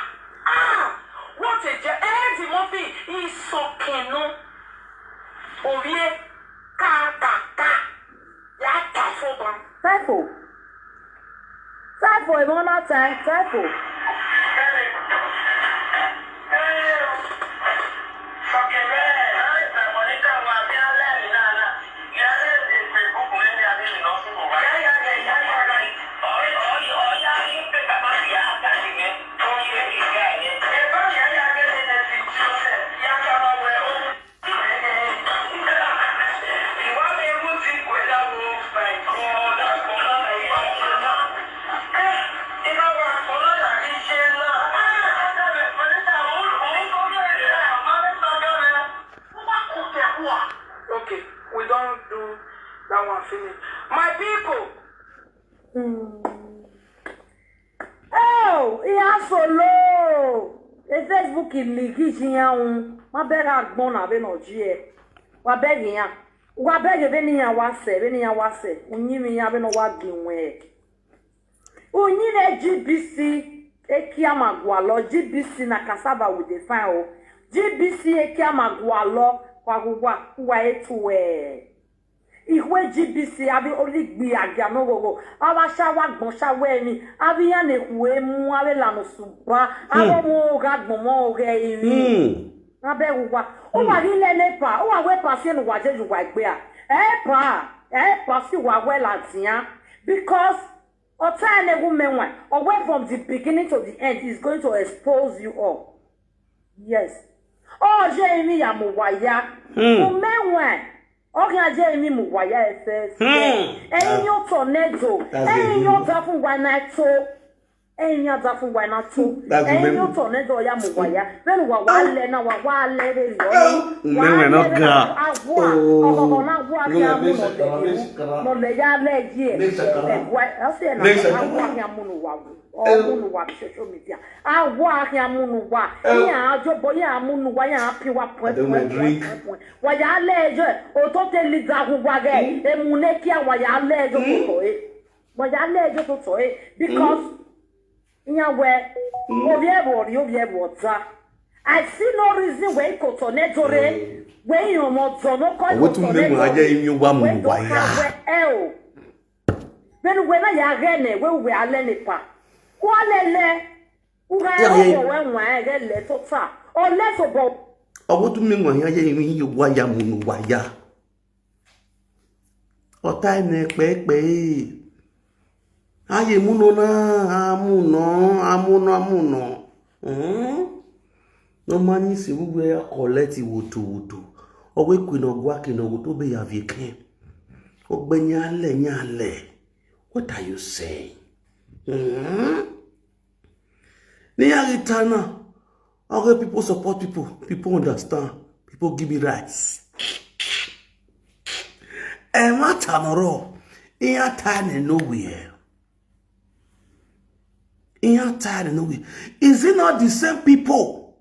Ah, what a je- eh, the movie is so kenu. Ovie, ka ka ka, ya ka fo ba. Typho. Typho, e mo na time, typho. Okay, we don't do that one finish. My people, Oh, iya solo. E Facebook ligi jiyan un. Ma bera gbon na be no ji e. Wa be yan. Wa be ge be ni yan wa se, be ni yan wa se. Unyi mi yan be no wa gi wen. Unyi ne G B C e ki amagwa lo, G B C na cassava we dey find o. G B C e ki amagwa lo, kwa gugwa, kwa etu e. Iwe G B C abi oli gbi agia no gogo. Awa shawa gbon shawe ni. Abi ya ne kue mu awe lanu suba. Awo mo ga gbon mo ge iri. Hmm. Abe uwa. O wa ri le nepa. O wa we pa si enu wa je ju wa gbe a. E pa. E pa si wa we la tian. Because o ta ne gu me wa. O we from the beginning to the end is going to expose you all. Yes. O je imi ya mo wa ya. Hmm. O me wa. O ya je imi mo wa ya e fe. Hmm. Eyin yo tornado. That's a Eyin good yo one. Da fun wa na to. Eyin ya da fun wa na to. That's a Eyin good yo one. Tornado ya mo wa ya. Benu wa wa le na wa wa le re yo. Oh, me we no ga. Awa. Oh. Ogo na wa No, ya me mo no shakara, me le. shakara. No le ya le ye. Me shakara. E wa. Ase na Me shakara. Awa ya mo no wa. O mo no wa social media. Awa ya mo no wa. Ya jo bo ya mo no wa ya pi wa point. I don't mind drink. Wa ya le je. O to te li da hu wa ge. E mu ne ki a wa ya le je ko to e. Wa ya le je ko to e. Because Nyawe, obi ebo ori, obi ebo ta. I see no reason we ko to ne dore. We yo mo to no ko. Owo tun le mo aje imi wa mo wa ya. E o. Benu we na ya ge ne, we we ale ne pa. Wa le le. U ga Ya, o ya. We wa e ge le to ta. O le so bo. Owo tun le mo aje imi wa ya mo no wa ya. Ọta ene pẹpẹ. Aye muno na, amuno, amuno, amuno. Hmm? No mani si wu we collect woto woto. Owe kwi no gwa ki no woto be ya vie ken. Ogbe nyale nyale. What are you saying? Hmm? Ni ya ritana. Okay, people support people. People understand. People give me rights. E ma ta no ro. Iya ta ne no we. Iya ta ne no we. Is it not the same people?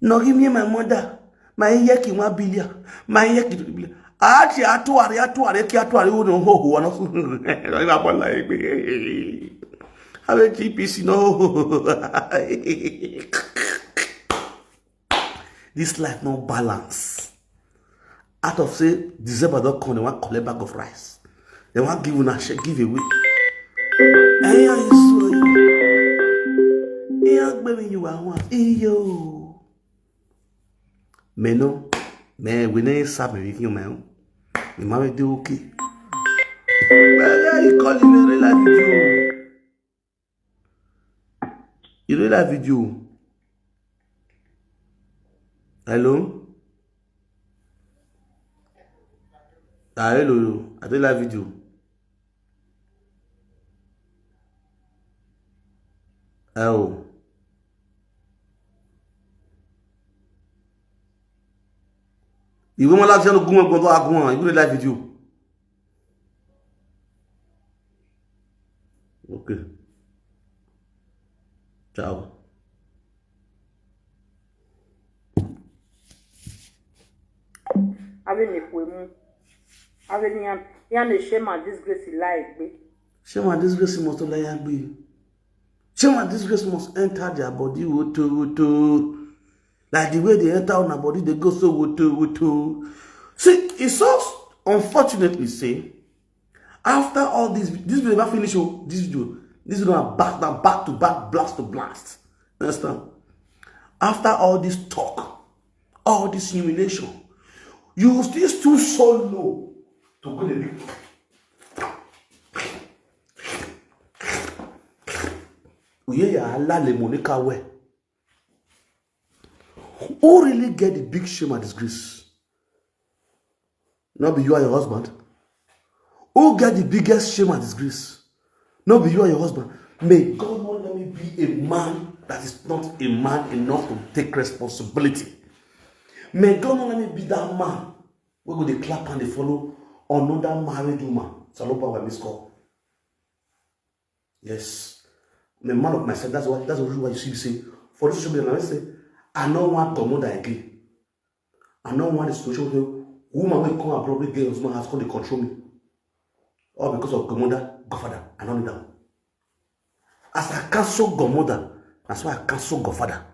No give me my mother. My yeki one billion. My yeki two billion. Achi atuari atuari ki atuari wo no ho ho no. Ina bola egbe. Abe G P C no. This life no balance. Out of say December don come, they wan collect bag of rice. They wan give una share, give away. Eyan isu oyo. Eyan gbe mi yuwa wan. Iyo. Me no. Me we ne sa me wi kiyan me o. Me ma we de okay. Well, yeah, you call in a real life video. You real life video. Hello? Ah, hello, I dey live video. Ẹ o. Ìwé wọn láti ẹnu gún wọn gbọ́dọ̀ agún wọn, ìwé live video. Okay. Ciao. Abe ne kwe mu. Abe ni ya ya ne shame and disgrace lie gbe. Shame and disgrace must lie gbe. Shame and disgrace must enter their body. Woto woto. Like the way they enter on our body, they go so woto woto. See, it's so unfortunately say after all this, this video never finish. Oh, this video, this video are back, now back to back, blast to blast. Understand? After all this talk, all this humiliation, you still stoop so low to go the big. Oye ya ala le Monica we. Who really get the big shame and disgrace? Not be you and your husband. Who get the biggest shame and disgrace? Not be you and your husband. May God not let me be a man that is not a man enough to take responsibility. May God not let me be that man wey go dey clap and dey follow another married woman. Salopa by miss call. Yes. I'm a man of myself. That's why that's the reason why you see me say for this social media, I say I no want Gomoda again. I no want the situation where woman will come abroad with girls, man has come to control me. All because of Gomoda, Godfather. I don't need them. As I cancel Gomoda, that's why I cancel Godfather.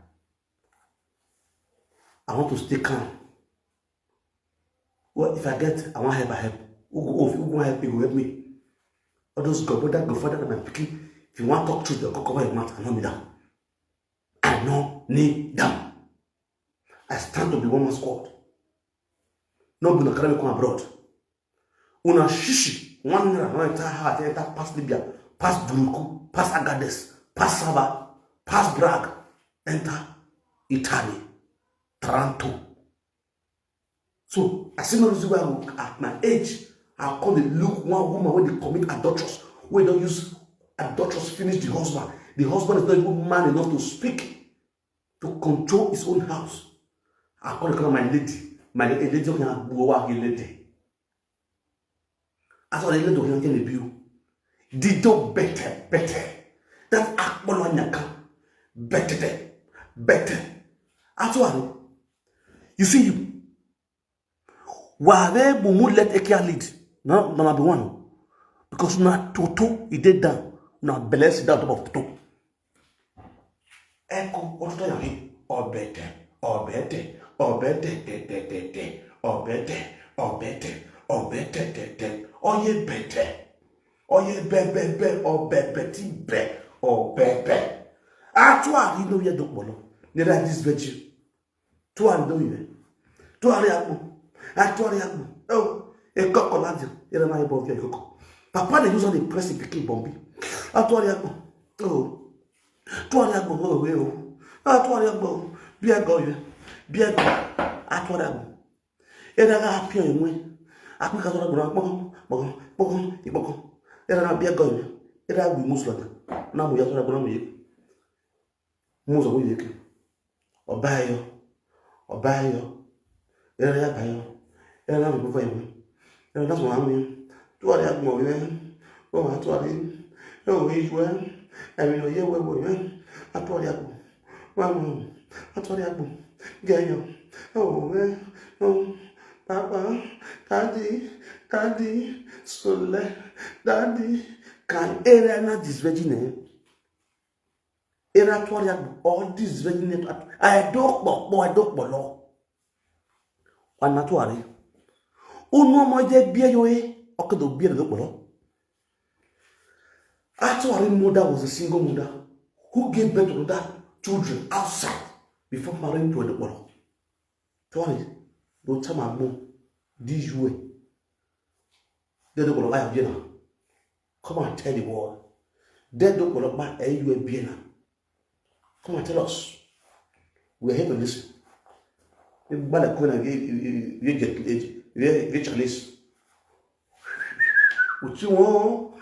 I want to stay calm. Well, if I get, I want help, I help. Who go, who go help me, go help me. All those Gomoda, Godfather, and my picking. If you want to talk truth, you go cover your mouth. I don't need them. I don't need them. I stand to be one man squad. No be una carry me come abroad. Una shishi, one naira no enter heart, enter pass Libya, pass Duruku, pass Agades, pass Saba, pass Brag, enter Italy, Taranto. So I see no reason why I go, at my age, I come dey look one woman wey dey commit adulterous, wey don use adulterous finish the husband. The husband is not even man enough to speak, to control his own house. I come dey call my lady, my lady, lady of Yagbuwa, lady. That's why the lady of Yagbuwa be you. Dido better, better. That akpolo nyaka, better, better. That's why you see you. Why they mumu let Ekia lead? No, no, number one. Because na toto, he did down. Na bless that top of toto. Echo, what do you mean? Obete, obete, obete, te, te, te, te. Obete, obete, obete, te, te. Oye bete. Oye be, be, be, obebe, ti be, obebe. Actually, no, you don't know. Neither this virgin. Tuari do iwe. Tuari akpo. Atuari akpo. Oh, e koko la dio. Ere na ibo ke koko. Papa dey use all the press pikin bombi. Atuari akpo. Oh. Tuari akpo go we o. Atuari akpo. Bia go iwe. Bia go. Atuari akpo. Ere ga apio imwe. Akpo ka tora gbona kpoko, kpoko, kpoko, ikpoko. Ere na bia go iwe. Ere wi musula. Na mu ya tora gbona mu ye. Muzo mu ye ke. Obayo, obayo. Era ya bayo. Era na bibu bayo. Era na so ami. Tuari agbo mi. O ma tuari. O ijwe. Emi o ye we we. Atuari agbo. Wa mo. Atuari agbo. Geyo. O we. O. Papa, daddy, daddy, sole, daddy. Can area na this virgin eh? Era tuari agbo, all this very net at I don't pop, I don't polo. Wana tuari. Unu mo je bie yo e, okedo bie do polo. Atuari mother was a single mother who gave birth to other children outside before marrying to Edokpolo. Tuari, no time agbo, this way. They don't go lie again. Come and tell the world. They don't go lie, eh, you a B N. Come and tell us. We are here to listen. If Bala Kuna, you, you, you, you get, you, you get Chinese. Kò tí wọ́n.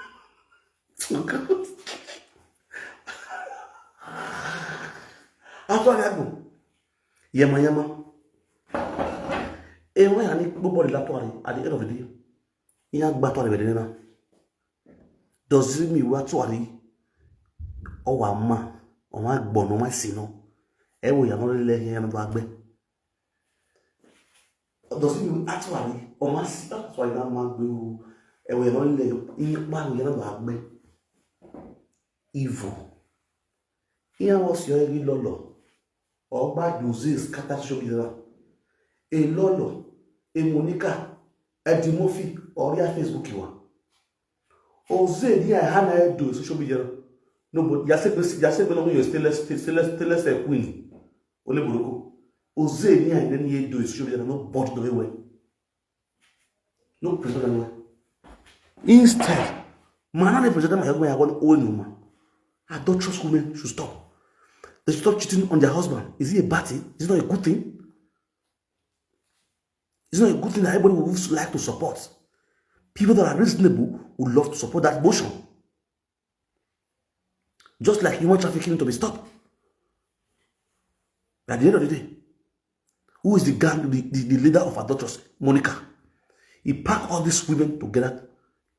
Atụgharị agbụ. Yama yama. Enwe ya ni gbogbo dị latụgharị at the end of the day. Ihe agba atụgharị bere na. Does it mean we atụgharị? Ọ wa mma, ọ ma gbọ, ọ ma si nọ. Ewe ya nọ lele ihe ya nọ agbe. Does it mean atụgharị? Ọ ma si atụgharị na mma gbe o. Ewe ya nọ lele ihe kpa ya nọ agbe. Evil. Ihe ahụ si ọrụ lọlọ. Ọgba Jose scatter social media. A lọlọ, a Monica, Eddie Murphy, ọrịa Facebook wa. Oze ni a ha na edo social media. No, but ya se ya se no your stainless stainless stainless eh, queen. Ole boroko. Oze ni a ni edo social media, no body do we. No present anywhere. Instead, man, I present my husband. I want own woman. Adulterous women should stop. They should stop cheating on their husband. Is it a bad thing? Is it not a good thing? It's not a good thing that everybody would like to support. People that are reasonable would love to support that motion. Just like human trafficking to be stopped. At the end of the day, who is the gang, the, the, the leader of adulterers? Monica. He packed all these women together,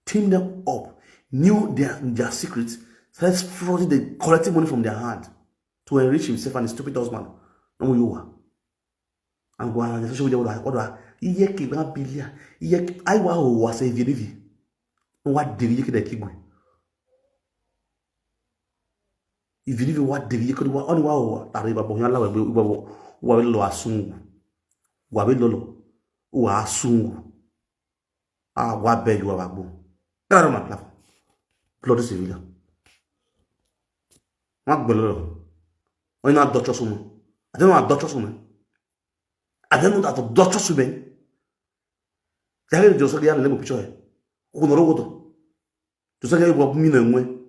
teamed them up, knew their, their secrets, started frauding the collecting money from their hand to enrich himself and his stupid husband. No, you are. And go and social media, what do I, iye ki ba bilia, iye ki, I wa o wa se vini vi. Wa diri iye ki de kigwe. Ivini vi wa diri iye ki wa, oni wa o wa, tari ba bo yan la we, wa, wa, wa lo asungu. Wa be lo lo. Wa asungu. Ah, wa be you wa gbo. Get out of my platform. Bloody civilian. Wa gbo lo lo. Oni na adulterous woman. I don't know adulterous woman. I don't know that adulterous women. They are just like the picture. Who know what? Just like what mean and when.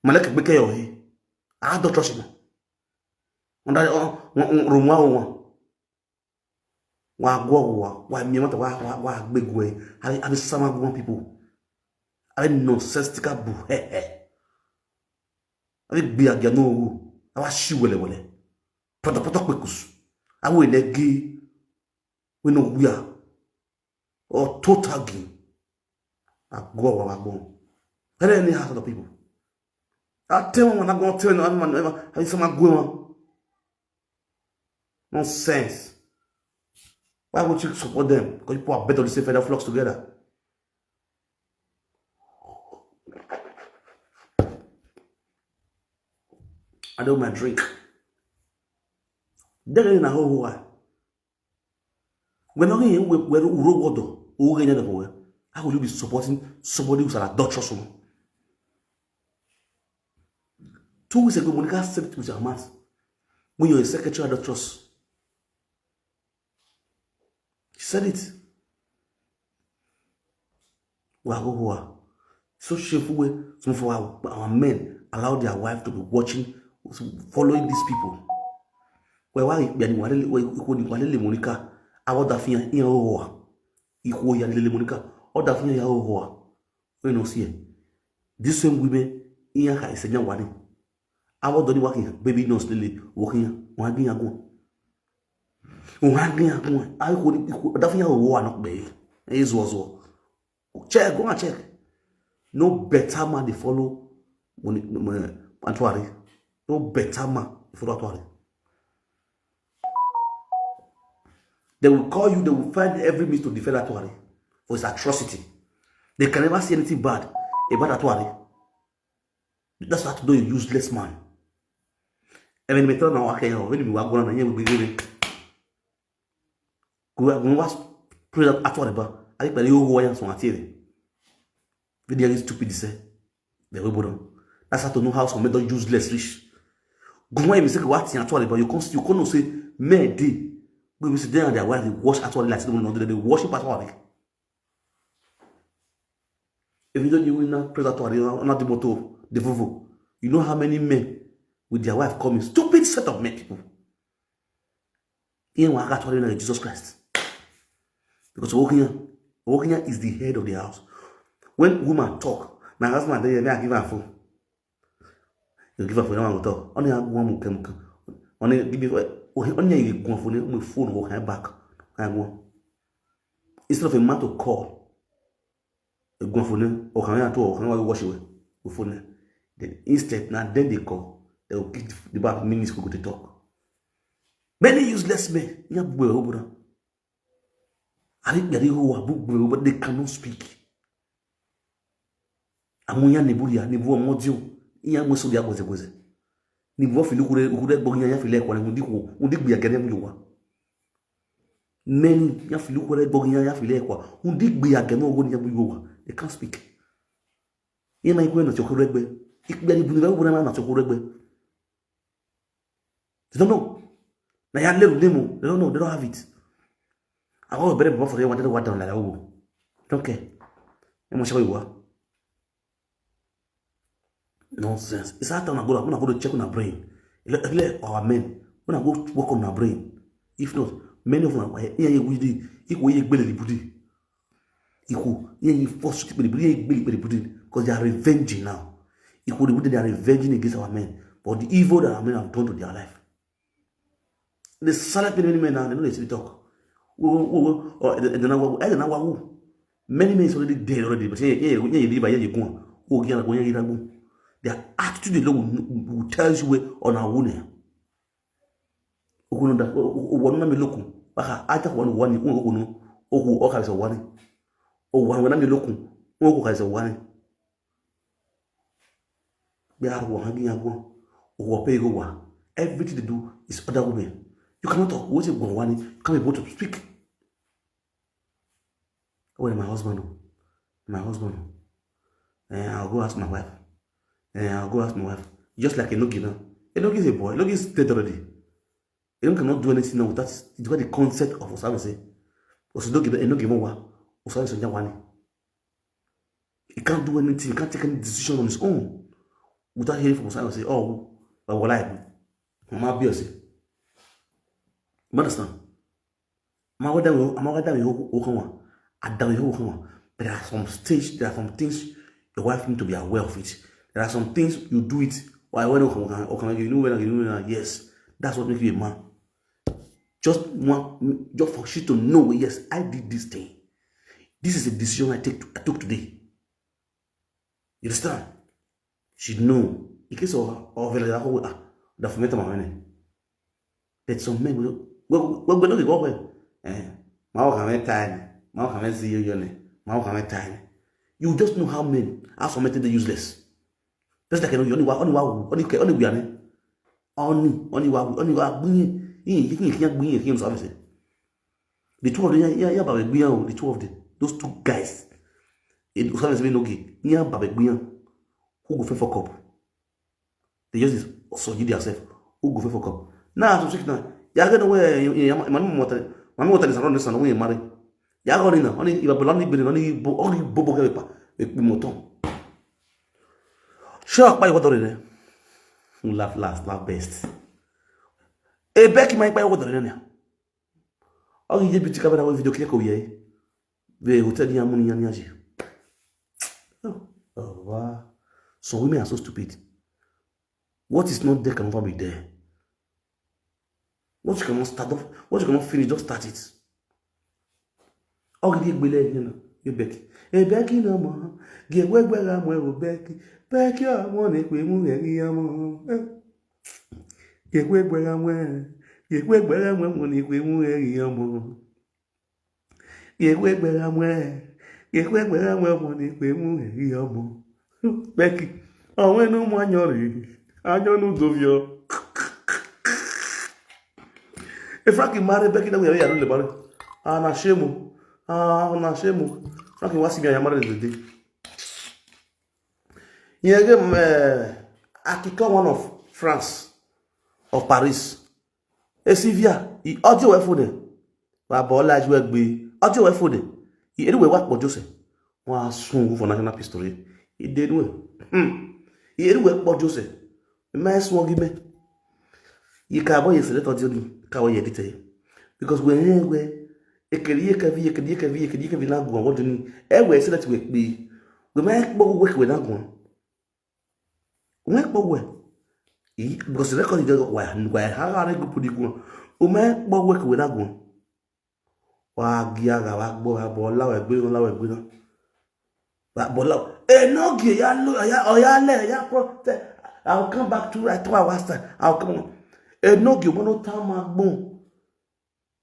Malek beke yo he. Adulterous woman. Onda room wa wa. Wa go wa, wa mi mata wa wa wa gbegwe. Abi abi sama go people. Abi nonsensical bu he he. Abi gbe agia no wo. Awa shi wele wele. Poto poto kpekus. Awo elegi. We no we are. Or total gi. Ago wa wa gbon. Any any heart of people. I tell one, I go tell one man, I say man go on. Nonsense. Why would you support them? Because people are better to say feather flocks together. I don't my drink. Then in a whole why. We're not in we we uro wodo. Who get that for? How will you be supporting somebody who's an adulterous woman? Two weeks ago, Monica said it with her mouth. When you're a secretary adulterous. She said it. Wow, wow, wow. So shameful way some of our, our men allow their wife to be watching, following these people. Well, why we are the one Monica? Our Daphne in our war. Equal Monica. Or Daphne in our war. We no see it. This same women in your house in your wedding. Our don't working, baby no still working. One thing I go. One thing I go. I could, that thing I go and not pay. Is was what. Check, go and check. No better man they follow when Atuari. No better man they follow Atuari. They will call you, they will find every means to defend Atuari for his atrocity. They can never see anything bad about Atuari. That's how to know a useless man. Even me tell now, okay, when we were going on, we were going to was president Atuari, but I think you were some at it. Very stupid, say. They will put on. That's how to know how some men don't useless rich. Go when you say what in Atuari, but you can't you can't say men day. We will sit there and their wife they wash Atuari like they worship Atuari. If you don't even know president Atuari, not the motor, the Volvo. You know how many men with their wife coming? Stupid set of men, people. Iye wa ka Atuari na Jesus Christ. Because Owokiyan, Owokiyan is the head of the house. When woman talk, my husband dey here, me I give am phone. You give am phone, no one go talk. Only I go one muke muke. Only give me, only you go phone, my phone go come back. I go. Instead of a man to call, you go phone, or can I to, or can I wash away? Go phone. Then instead, now then they call. They will give the back minutes we go to talk. Many useless men. Yeah, boy, oh, brother. Ari gbari ho wa bu gbari, but they cannot speak. Amunya neburia, nebu modio. Iya mo so dia gweze gweze. Nebu fili kure, kure gbo ya fili kwa, ndi ku, ndi gbi agene mu wa. Many ya fili kure gbo ya fili kwa. Ndi gbi agene ogo ni ya bu wa. They can't speak. Ye ma ikwe na chokoro egbe. Ikpe ni bunu ga na chokoro egbe. They don't know. Na ya leru nemo. They don't know. They don't have it. I go better before they wanted to what down like, oh. They don't care. They must show you what. Nonsense. It's hard to go, go to check on our brain. Let, let our men. When I go work on our brain. If not, many of them, yeah, yeah, we did. If we gbele the body. Ikwu, ihe yi force to kpere biri, ihe gbere biri, because they are revenging now. Ikwu, they are revenging against our men. But the evil that our men have done to their life. The silent many, many men now, they know they still talk. Wo, wo, wo, wo, oh, they, they now, they now, wo. Many men is already dead already, but yeah, yeah, yeah, yeah, yeah, yeah, go on. Oh, yeah, go on, yeah, yeah, go on. Their attitude alone will, will tell you where on our own. Okunu da, o, o, o, wanu na mi lokun. Baka, ata wanu wani, un okunu. Oku, o ka so wani. O wanu na mi lokun. Un oku ka so wani. Be a wo hangi ya go. O wo pe go wa. Everything they do is other women. You cannot talk. What you go wani? You can't be able to speak. Oh, my husband, oh. My husband, oh. Eh, I'll go ask my wife. Eh, I'll go ask my wife. Just like Enogi now. Enogi is a boy. Enogi is dead already. Enogi cannot do anything now without, it's got the consent of Osabe say. Osidogi, Enogi Mowa. Osabe Sonya Wani. He can't do anything. He can't take any decision on his own without hearing from Osabe say, oh, but what I do? Mama Biose. You understand? Mama, what that we, Mama, what that we, who, who come on? I don't know who come on. But there are some stage, there are some things your wife need to be aware of it. There are some things you do it. Why, when you come, okay, you know when you know, yes, that's what makes you a man. Just one, just for she to know, yes, I did this thing. This is a decision I take, I took today. You understand? She know. In case of, of like, ah, the fomenta my money. But some men will, well, well, well, well, well, eh, ma o kame time, ma o kame see you, you, ma o kame time. You just know how men, how some men think they useless. Just like, you know, you only wa, only wa, only ke, only we are, only, only wa, only wa, bunye, yin, yin, yin, bunye, yin, so obviously. The two of them, yeah, yeah, yeah, Babe Gbiyan, the two of them, those two guys. It was something no gay. Yeah, Babe Gbiyan. Who go fit fuck up? They just this, so you yourself. Who go fit fuck up? Now, I'm sick now. Yeah, I get away. My mom, my mom, is around this and we marry. Yeah, I got in. Only if I belong, only bo, only bobo get pa. Make me motor. Sure, pa, what are they? Laugh last, laugh best. E Becky, my pa, what are they? Ọ ga-eje biti kamera wee video kịta ka o yie. The hotel ya mụ ya nyaji. Oh, oh, wow. Some women are so stupid. What is not there can never be there. What you cannot start off, what you cannot finish, just start it. Ọ ga-eji egbele ihe na ebeki ebeki na mụ ga-egwe egbere amụ ebeki beki amụ na-ekwe mụ ghere ihe amụ ga-egwe egbere amụ ga-egwe egbere amụ mụ na-ekwe mụ ghere ihe amụ ga-egwe egbere amụ ga-egwe egbere amụ mụ na-ekwe mụ ghere ihe amụ beki onwe na ụmụ anyọrị anyọ n'udovio. If Frankie marry Becky, then we are really married. Ah, na shame. Ah, na shame. Frankie wants to be a married today. Yeah, again, uh, Akiko, one of France, of Paris. Hey, Sylvia, he audio we phone. Wa bola ju egbe. Audio we phone. He anyway what for Joseph. Wa sun for national history. He did well. Hmm. He anyway what Joseph. Me sun gi me. Yi ka bo ye select audio ni ka wo ye edit e. Because we he we ekeri ye ka vi ekeri ye ka vi ekeri ye ka vi na go what ni. E we select we pe. We might go work with that one. We might go work. Because the record is just why, why, how are they go put it one? We might go work with that one. Wa gia ga wa gbo wa bo la we gbe la we gbe na. Wa bo la. E no gi ya lo ya o ya le ya pro. I'll come back to right two hours time. I'll come. E no gi mo no ta ma gbon.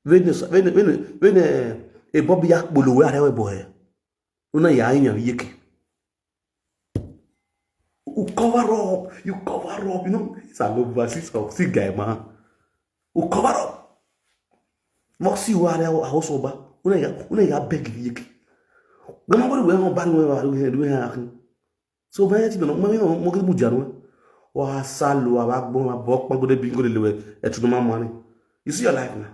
When when when when e bobi ya polo we are we boy. Una ya yin yeke. You cover up, you cover up, you know. It's an overseas of see guy man. You cover up. Mo si wa re a hoso ba. Una ya una ya beg yeke. Gama bori we mo ba ni we wa we we ha. So ba ya ti be no mo mi no mo ke bu janu. Wa sa lo wa gbon wa bo pa go de bi go de le we. E tunu ma mo ni. You see your life now.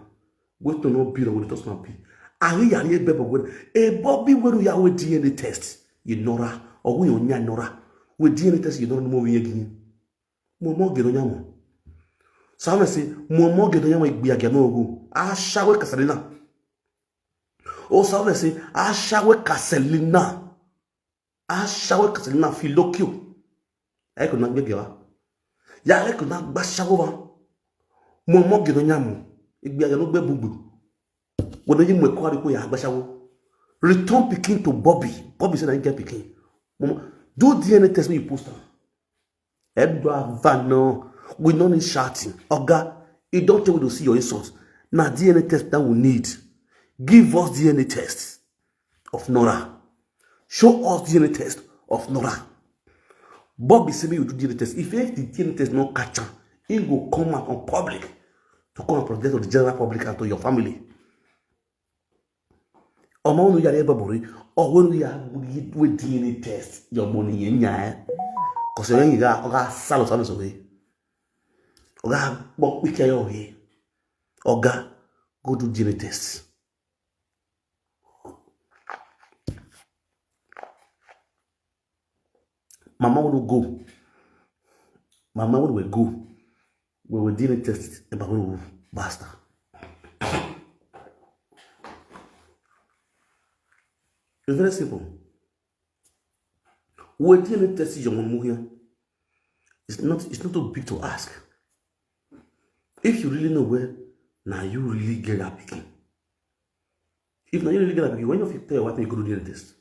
Wetin no be, no go dey talk am be. Are you hearing a bebo? When a Bobby wey ya with D N A test, you nora, or we onya nora, with D N A test, you don't know we again. Mo mo gero nyamo. Sabe se mo mo gero nyamo igbi age no go. A shawe kasalina. O sabe se a shawe kasalina. A shawe kasalina filokio. Ai ko na gbege wa. Ya ai ko na gba shawo wa. Mo mo gero nyamo. Igbi age no gbe bugbu. When you mo ko ari ko ya gba shawo. Return pikin to Bobby. Bobby say na him get pikin. Mo mo do D N A test, make you post am. Edward Van, no, we no need shouting. Oga, e don tell we to see your insult. Na D N A test that we need. Give us D N A test of Nora. Show us D N A test of Nora. Bobby say make you do D N A test. If, if the D N A test no catch am, he go come out on public to come and protect to the general public and to your family. Omo unu ya le babori, or when we are with D N A test, your money yen ya. Cause when you ga oga salo salo so we. Oga bok we care your way. Oga go do D N A test. Mama will go. Mama will go. We will D N A test about we will basta. It's very simple. We D N A test your mom here. It's not it's not too big to ask. If you really know where, now you really get that pikin. If now you really get that pikin, when you fit tell your wife you go do D N A test.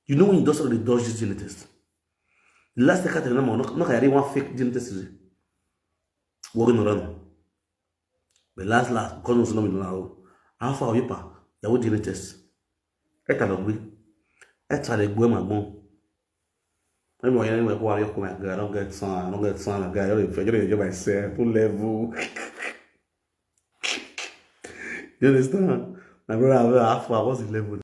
You know when you just already dodge this D N A test. The last time I tell you, no, no, I one fake D N A test today. Working around. But last last, because no no no. How far you pa? You will D N A test. Eta lo gbe. Eta le gbe ma gbon. When you are anywhere, who are you come again? I don't get son, I don't get son again. I don't enjoy, I don't enjoy myself. Full level. You understand? My brother, how far? What's the level?